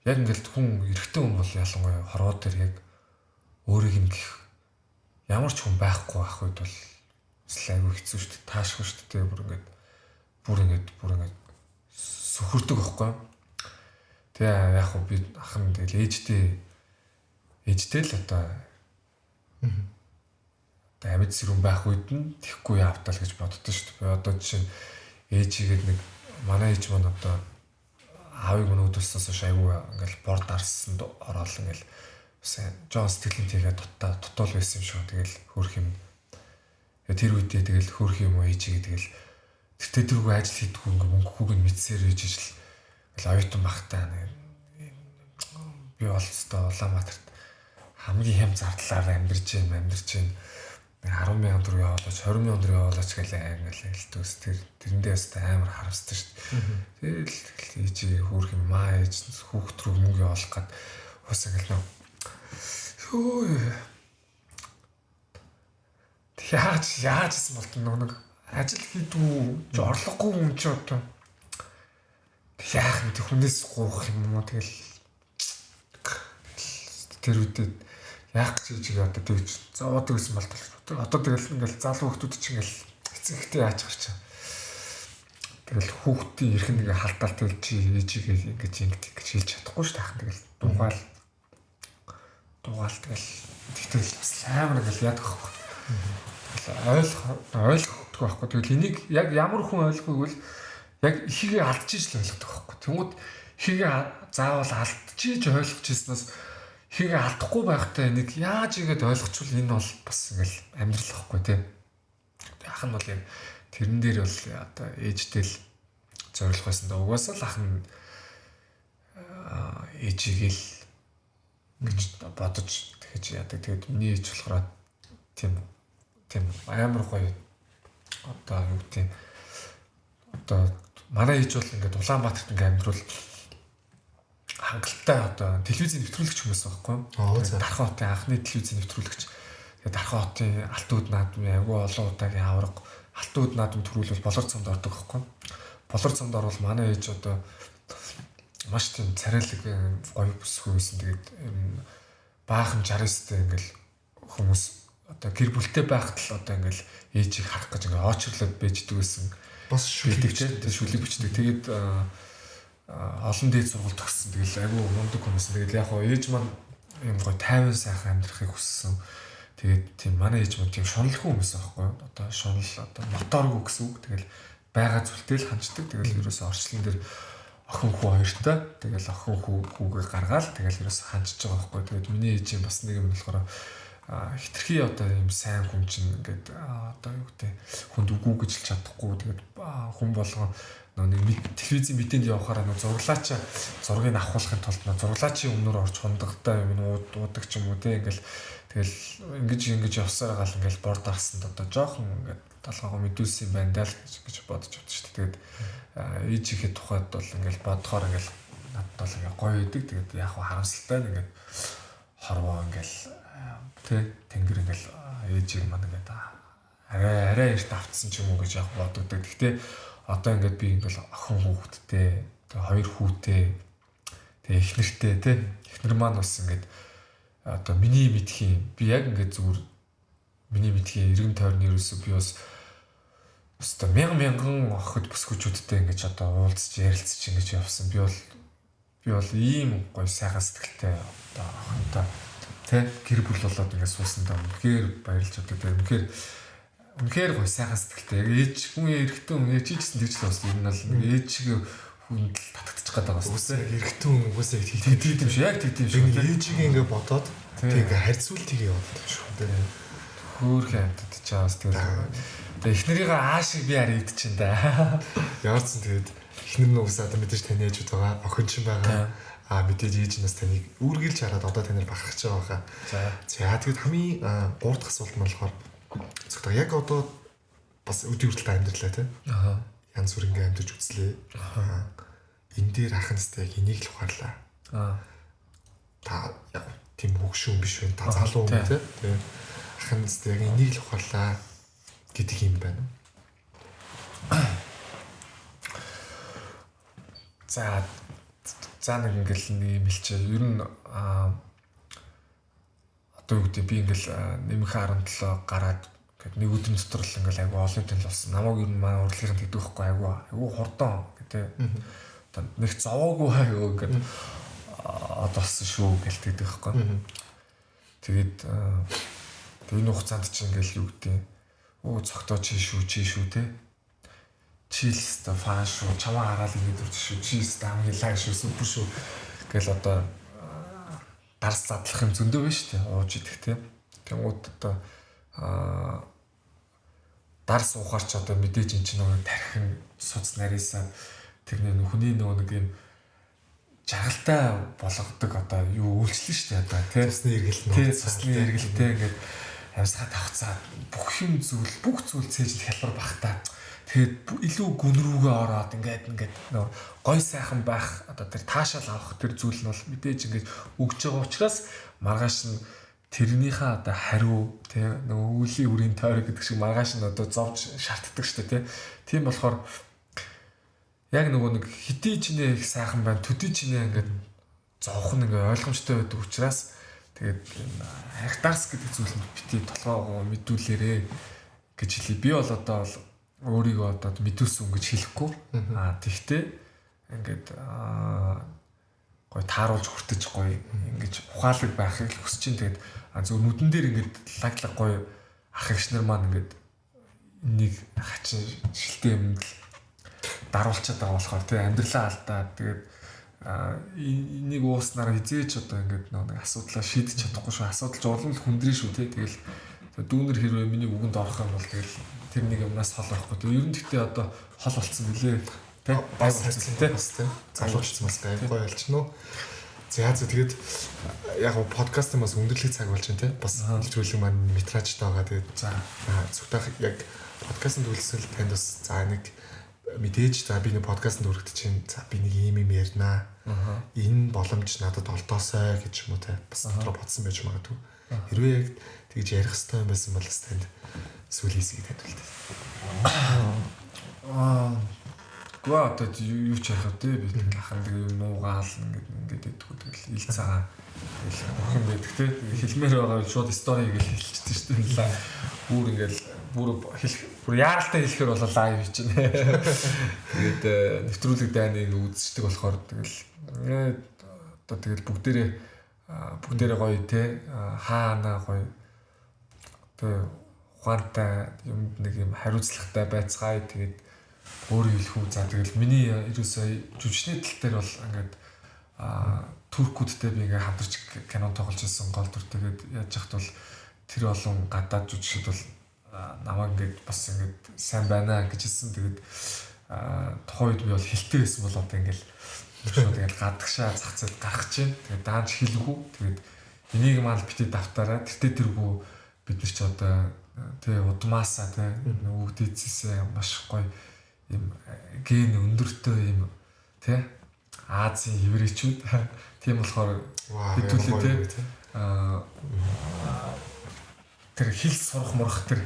яг ингээл хүн эрэгтэй хүн бол ялангуяа хорвоо дээр яг өөрийг нь гих ямар ч хүн байхгүй байх үед бол айгүй хэцүү шүү дээ. Таашгүй шүү дээ. Бүр ингээд сөхөрдөг байхгүй. Тэгээ яг хөө би ах нь тэгэл ээжтэй л одоо амьд сэрүүн байх үед нь тэхгүй явтал гэж боддоо шүү дээ. Би одоо жишээ нь ээжигээд нэг манай ээж маань одоо аавыг мөн өдөрснөөс хойш айгүй ингээл бор дарсанд ороод ингээл сайн жоон сэтгэлийн тийгээ дутуул байсан юм шиг. Тэгэл хөөх юм. Тэр үедээ тэгэл хөөх юм уу ээжигээ тэгэл тэр тэргүй ажил хийдэггүй ингээ мөнгөгүй нь мэдсээр ээж ижил ингээл оюутан багтаа би бол өстой Улаанбаатарт хамгийн хям зардлаар амьдарч юм. 10 мянган төгрөг явуулаач 20 мянган төгрөг явуулаач гэл ингээл хэлдэг. Тэр тэрэндээ өстой амар харамсдаг шүү дээ. Тэгэл ээжигээ хөөх юм маа ээж хүүхд рүү мөнгө явуулах гад ус ингээл нөө хөө яаж гэсэн болт нэг ажил хийдгүү орлогогүй хүн чи одоо яах юм тэг хүнээс гуйх юм уу тэгэл тэр үедээ яах гэж ээжигээ одоо тэгж зовоодог гэсэн болтол одоо тэгэл ингээл залуу хүмүүс чинь ингээл эцэг ихтэй яаж гарч тэгэл хүүхдийн эрх нэг халдаал тэгэл чи ээжигээ ингэж ингэж гэж хэлж чадахгүй шүү дээ. Тэгэл дугаал тэгэл тэгтэл бас амар ингээл яадаг байхгүй. Тэгэл ойлгохгүй байхгүй. Тэгэл энийг яг ямар хүн ойлгохыг бол яг ихийгээ алдчихж л ойлгодог байхгүй. Тэнгүүд ихийгээ заавал алдчихж ойлгож ирснээс ихийгээ алдахгүй байхдаа энийг яаж игээд ойлгочвол энэ бол бас ингээл амьдрал байхгүй тий. Ах нь бол яг тэрэн дээр бол одоо ээжтэй л зориулах байсан да. Угаасаа л ах нь ээжигээ л гэж бодож тэгэж яадаг. Тэгээд миний ээж болохоор тийм амар гоё одоо юу гэдэг одоо манай ээж бол ингээд Улаанбаатарт ингээд амьдрал хангалттай одоо телевизийн нэвтрүүлэгч хүмүүс байхгүй. Дархан хотын анхны телевизийн нэвтрүүлэгч. Тэгээд Дархан хотын Алтан үд наадмын айгүй олон удаагийн аварга Алтан үд наадам төрүүлвэл Болор цомд ордог байхгүй. Болор цомд орвол манай ээж одоо маш тийм царайлаг гоё бүсгүй байсан. Тэгээд баахан 69-тэй ингээл хүмүүс одоо гэр бүлтэй байхад л одоо ингээл ээжийг харах гэж ингээ очрлоод бэждэг байсан. Бас шүлэг бичдэг. Тэгээд олон дээд сургууль төгссөн. Тэгэл айгүй мундаг хүмүүс. Тэгэл яг хоо ээж маань юм гоё тайван сайхан амьдрахыг хүссэн. Тэгээд тийм манай ээж маань тийм шуналгүй хүмүүс байхгүй. Одоо шунал одоо моторгүй гэсэн үг. Тэгэл байгаа зүйлтэй л ханчдаг. Тэгэл ерөөсөө орчлон дээр охин хүү хоёртой. Тэгэл охин хүүгээ гаргаал тэгэл ерөөсөө ханчж байгаа байхгүй. Тэгээд миний ээжийн бас нэг юм болохоор хитрхи одоо юм сайн хүн чинь ингээд одоо юу гэдэг хүнд үгүй гэж хэлж чадахгүй. Тэгээд хүн болгон нэг телевизийн мэдээнд явахаараа нөө зураглаач зургийг авахулахын тулд нөө зураглаачийн өмнөр орж хундагтай юм уудаг ч юм уу те ингээл тэгэл ингэж явсаар гал ингээл бор дарсанд одоо жоохон ингээд толгоогоо мэдүүлсэн юм байна даа л гэж бодож авдаг шүү дээ. Тэгээд ээжийнхээ тухайд бол ингээл бодохоор ингээл надад бол ингээ гоё идэг. Тэгээд яг хаа харамсалтай нь ингээд хорвоо ингээл тэ тэнгэр ингээл ээжийг маань ингээд арай эрт автсан ч юм уу гэж яг бодогддог. Гэхдээ одоо ингээд би ингээл охин хүүхэдтэй, тэгээ хоёр хүүтэй, тэгээ эхнэртэй тэ эхнэр маань бас ингээд одоо миний мэдхийн би яг ингээд зүгээр миний мэдхийн эргэн тойрны ерөөсөө би бас өстой мянган охид бүсгүүчүүдтэй ингээд одоо уулзч ярилцж ингэж явсан. Би бол ийм гоё сайхан сэтгэлтэй одоо охинтой тэ гэр бүл болоод ингээд суусандаа үнэхээр баярлж одоо тэ үнэхээр гоё сайхан сэтгэлтэй. Яг ээж хүн эрэгтэй хүн ээж чийсэн тэгж л бас ер нь бол ээжигээ хүнд л татагдчих гээд байгаа бас. Эрэгтэй хүн угаасаа тэгдэг юм шиг яг тэгдэг юм шиг. Ээжигээ ингээд бодоод тэг ингээд харьцуултыг явуулдаг юм шиг үү. Хөөхөн амтд чаас тэгээд эхнэрийгээ аашиг би арай идчихээн да. Яарсан тэгээд эхнэр нь угаасаа одоо мэдээж таны ээжүүд байгаа, охин чинь байгаа. А мэдээж ээж нь бас таныг үүргэлж хараад одоо танаар бахархаж байгаа хаа. За тэгээд хамгийн гурав дахь асуулт нь болохоор зөвхөн яг одоо бас өдөртөл амьдралаа тий. Аа. Янз бүр ингээ амьдарч үзлээ. Аа. Энэ дээр ах настай яг энийг л ухаарлаа. Та яг тийм хөгшүүн биш вэ? Та залуу хүн тий. Тэгээд ах настай яг энийг л ухаарлаа гэдэг юм байна. За нэг ингээл нэг юм хэлчихэ. Ер нь одоо юу гэдэг би ингээл нэмэх 17 гараад ингээд нэг өдрийн дотор л ингээл айгүй олон тал болсон. Намайг ер нь манай урлагийнхан тэгдэг байхгүй айгүй хурдан гэдэг. Одоо нэг зовоогүй айгүй ингээд од болсон шүү гэл тэгдэг байхгүй. Тэгээд энэ хугацаанд чи ингээл юу гэдэг цогтоо чи шүү те. Чи л өстой фан шүү, чамаа хараад ингэж үрж шүү, чи өстой хамгийн лаг шүү, супер шүү гэл одоо дарс задлах юм зөндөө байна шүү дээ, ууж идэх те. Тэнгууд одоо дарс уухаар ч одоо мэдээж эн чинь нөгөө тархин суц нарийсаа тэрний нүхний нөгөө нэг юм жаргалтай болгодог одоо юу үйлчлэн шүү дээ одоо те. Цусны эргэлт нөө. Цусны эргэлтээ ингээд амьсгаа тавцаа бүх юм зүйл бүх зүйл цээжил хялбар бахтаа. Тэгээд илүү гүн рүүгээ ороод ингээд нөө гой сайхан байх одоо тэр таашаал авах тэр зүйл нь бол мэдээж ингээд өгж байгаа учраас маргааш нь тэрнийхээ одоо хариу тий нөгөө үлийн үрийн тойрог гэдэг шиг маргааш нь одоо зовж шаарддаг шүү дээ тий. Тийм болохоор яг нөгөө нэг хэдий чинээ их сайхан байна төдий чинээ ингээд зовх нь ингээд ойлгомжтой байдаг учраас тэгээд арх дарс гэдэг зүйл нь бити толгоогоо мэдүүлээрэ гэж хэлье. Би бол одоо бол өөрийгөө одоо мэдүүлсэн гэж хэлэхгүй. Тэгтээ ингээд гой тааруулж хүртэж гой ингэж ухаалаг байхыг л хүсэж чинь. Тэгээд зөв нүдэн дээр ингээд лаглаг гой ах эгч нар маань ингээд нэг хачин шилтэй юмд л даруулчихад байгаа болохоор тий амьдралаа алдаад тэгээд энийг ууснараа хизээч одоо ингээд нэг асуудлаа шийдэж чадахгүй шүү. Асуудал ч улам л хүндрэн шүү тий. Тэгэл дүүнер хэрвээ миний үгэнд орох юм бол тэгэл тэр нэг юмнаас хол орохгүй. Тэгээ ер нь гэхдээ одоо хол болцсон билээ. Тэ бас харьцсан тэ бас тэ залуучсан бас гай гоё болчихно. За тэгээд яг го подкастын бас өндөрлөх цаг болж байна тэ. Бас нэвтрүүлэг маань метражтай байгаа. Тэгээд за зүгтах яг подкастын төлсөл танд бас за нэг мэдээж за би нэг подкастт өргөдөж чинь за би нэг ийм юм ярина. Энэ боломж надад олдоосай гэж юм уу те бас дотроо бодсон байж магадгүй. Хэрвээ яг тэгж ярих хэрэгтэй юм байсан бол бас танд сүүлийн хэсгийг танд үлдээ. Гоо одоо юу ч ярих вэ би тэгэл ахын нэг юм нуугаал ингээд идэггүй тэгэл ил цагаан тэгэл бүх юм байдаг те. Хэлмээр байгаа шууд стори гэж хэлчихсэн шүү дээ. Бүр ингээд бүр хэлэх бүр яаралтай хэлэхээр бол лайв хийж байна. Тэгээд нэвтрүүлэг дайныг үзчихдэг болохоор тэгэл одоо тэгэл бүгдээрээ гоё те хаана гоё одоо ухаантай юмд нэг юм хариуцлагатай байцгаая. Тэгээд өөр хэлэх үү. За тэгэл миний ерөөсөө жүжигчний тал дээр бол ингээд туркүүдтэй би ингээд хамтарч кино тоглож ирсэн гол дүр. Тэгээд яаж яхад бол тэр олон гадаад жүжигчд бол намайг ингээд бас ингээд сайн байна гэж хэлсэн. Тэгээд тухайн үед би бол хэлтэй байсан бол одоо ингээд шууд ингээд гадагшаа зах зээлд гарах чинь. Тэгээд даанч хэлэхгүй. Тэгээд энийг маань бити давтараа тэртээ тэргүй бид нар ч одоо тэ удмаасаа тэ өвгдээсээ маш гоё юм ген өндөртэй юм тэ Азийн еврейчүүд тийм болохоор хэдүүлээ тэ тэр хэл сурах мурах тэр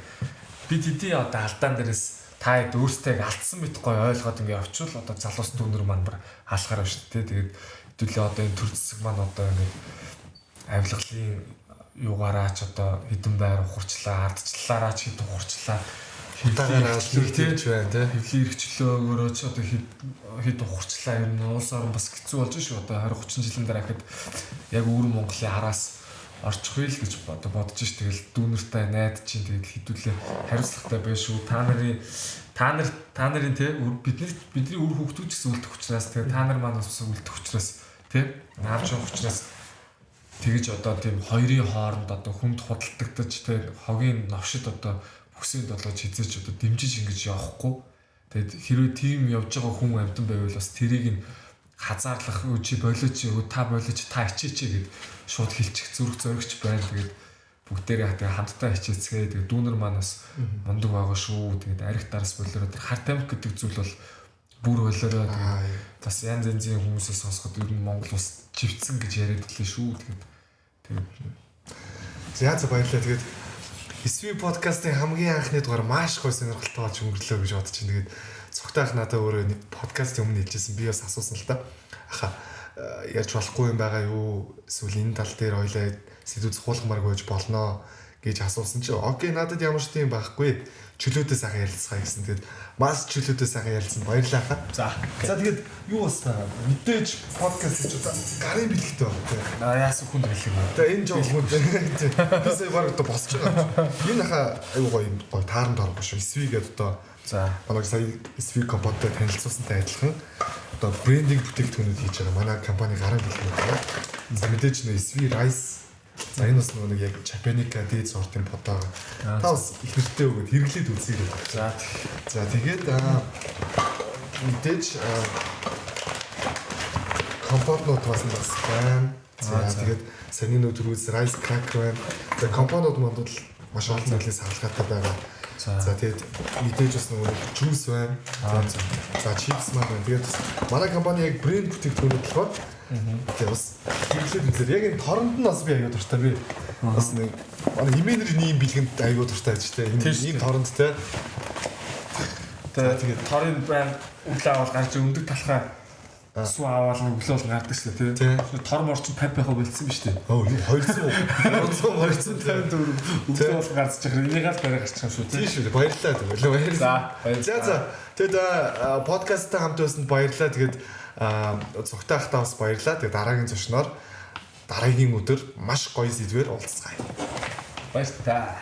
бид хэдий одоо алдаан дээрээс та хэд өөртөө алдсан мэт гоё ойлгоод ингээ очивол одоо залуус дүүнер маань бүр хаалхаар байна шүү дээ. Тэгээд хэдүүлээ одоо энэ төр зэсэг маань одоо ингээ авилгалын югаараа ч одоо хэдэн байр ухарчлаа, ардчлалаараа ч хэдэн ухарчлаа. Худаагаараа л байна тий. Хэвлийн эрхчлөөгөөрөө ч одоо хэд ухарчлаа. Ер нь улс орон бас хэцүү болж шүү. Одоо 20 30 жилийн дараа ихэд яг өвөр Монголын араас орчих үйл гэж одоо бодож ш. Тэгэл дүүнертэй найд чинь тэгэл хэдүүлээ хариуцлагатай байх шүү. Та нарын тий бидний үр хүүхдүүд ч гэсэн үлдэх учраас тэгээ та нар маань бас үлдэх учраас тий наавч явах учраас тэгэж одоо тийм хоёрын хооронд одоо хүнд худалдагдаж тий хогийн новшид одоо бүсийн долоож хизээч одоо дэмжиж ингэж явахгүй. Тэгээд хэрвээ тийм явж байгаа хүн амьтан байвал бас тэрийг нь хазаарлах чи болооч та болооч та хичээч гэд шууд хэлчих зүрх зоригч байна. Тэгээд бүгдээрээ тэгээ хамтдаа хичээцгээе. Тэгээд дүүнер маань бас мундаг байгаа шүү. Тэгээд арих дарс болоороо тэр хар тамхи гэдэг зүйл бол Бүр болоорой. Тэгээд бас янз янзын хүмүүсээс сонсоход ер нь Монгол бас живцэн гэж яриад лээ шүү. Тэгээд тэгээд За за баярлалаа. Тэгээд SV подкастын хамгийн анхны дугаар маш гоё сонирхолтой болж өнгөрлөө гэж бодож байна. Тэгээд цогтойх надад өөрөө нэг подкастын өмнө хэлжсэн. Би бас асуусан л та. Аха ярьж болохгүй юм байгаа юу? Эсвэл энэ тал дээр ойлаа сэдв зохиулмааргүй байж болноо гэж асуусан чи окей надад ямар ч тийм байхгүй. Чөлөөдөө сайхан ярилцгаа гэсэн. Тэгээд маш чөлөөдөө сайхан ярилцсан. Баярлалаа хаа. За. За тэгээд юу болсон мэдээж подкаст гэж одоо гарын бэлэгтэй байна тийм. Аа яасан хүнд бэлэг вэ? Тэгээ энэ жоо хүнд. Би сая баг одоо босч байгаа юм. Энэ хаа аюу гоё юм гоё тааран торго шүү. SV гэдэг одоо за манай сая SV компанитай танилцуулсантай адилхан одоо брендинг бүтээгдэхүүнүүд хийж байгаа манай компани гарын бэлгүүд байна. За мэдээж нөө SV Rice. За энэ бас нөгөө нэг яг Japanica дээд сортын подоо. Та бас их нэртэй өгөөд хэрэглээд үзээрэй. За. За тэгээд мэдээж компонентууд бас бас байна. За тэгээд саяны нөө түрүүс rice cracker байна. За компонентууд манд бол маш олон зүйлээс авалгаатай байгаа. За тэгээд мэдээж бас нөгөө нэг juice байна. За chips маань байна. Тэгээд бас манай компани яг брэнд бүтээгдэхүүнүүд болохоор тэгээд бас хэрэглээд үзээр яг энэ торонд нь бас би аягүй дуртай би. Бас нэг манай имэнэр ийм бэлгэнд аягүй дуртай байж тээ. Энэ ийм торонд те. Тэгээд торын байн өглөө аваад гарч өндөг талхаа сүү аваад нэг өглөө бол гардаг шүү дээ тий. Тор мор чинь 50 байхаа болцсон биз дээ. Өө юу 200 300 254 өглөө бол гарч байгаа. Энийг л барай гарчих юм шүү тий. Тийм шүү дээ. Баярлалаа тэгвэл баярлалаа. За за. Тэгэд подкасттай хамт байсанд баярлалаа. Тэгээд цогтой ахтаа бас баярлалаа. Тэгээд дараагийн зочноор дараагийн өдөр маш гоё сэдвээр уулзцгаая. Баярлалаа.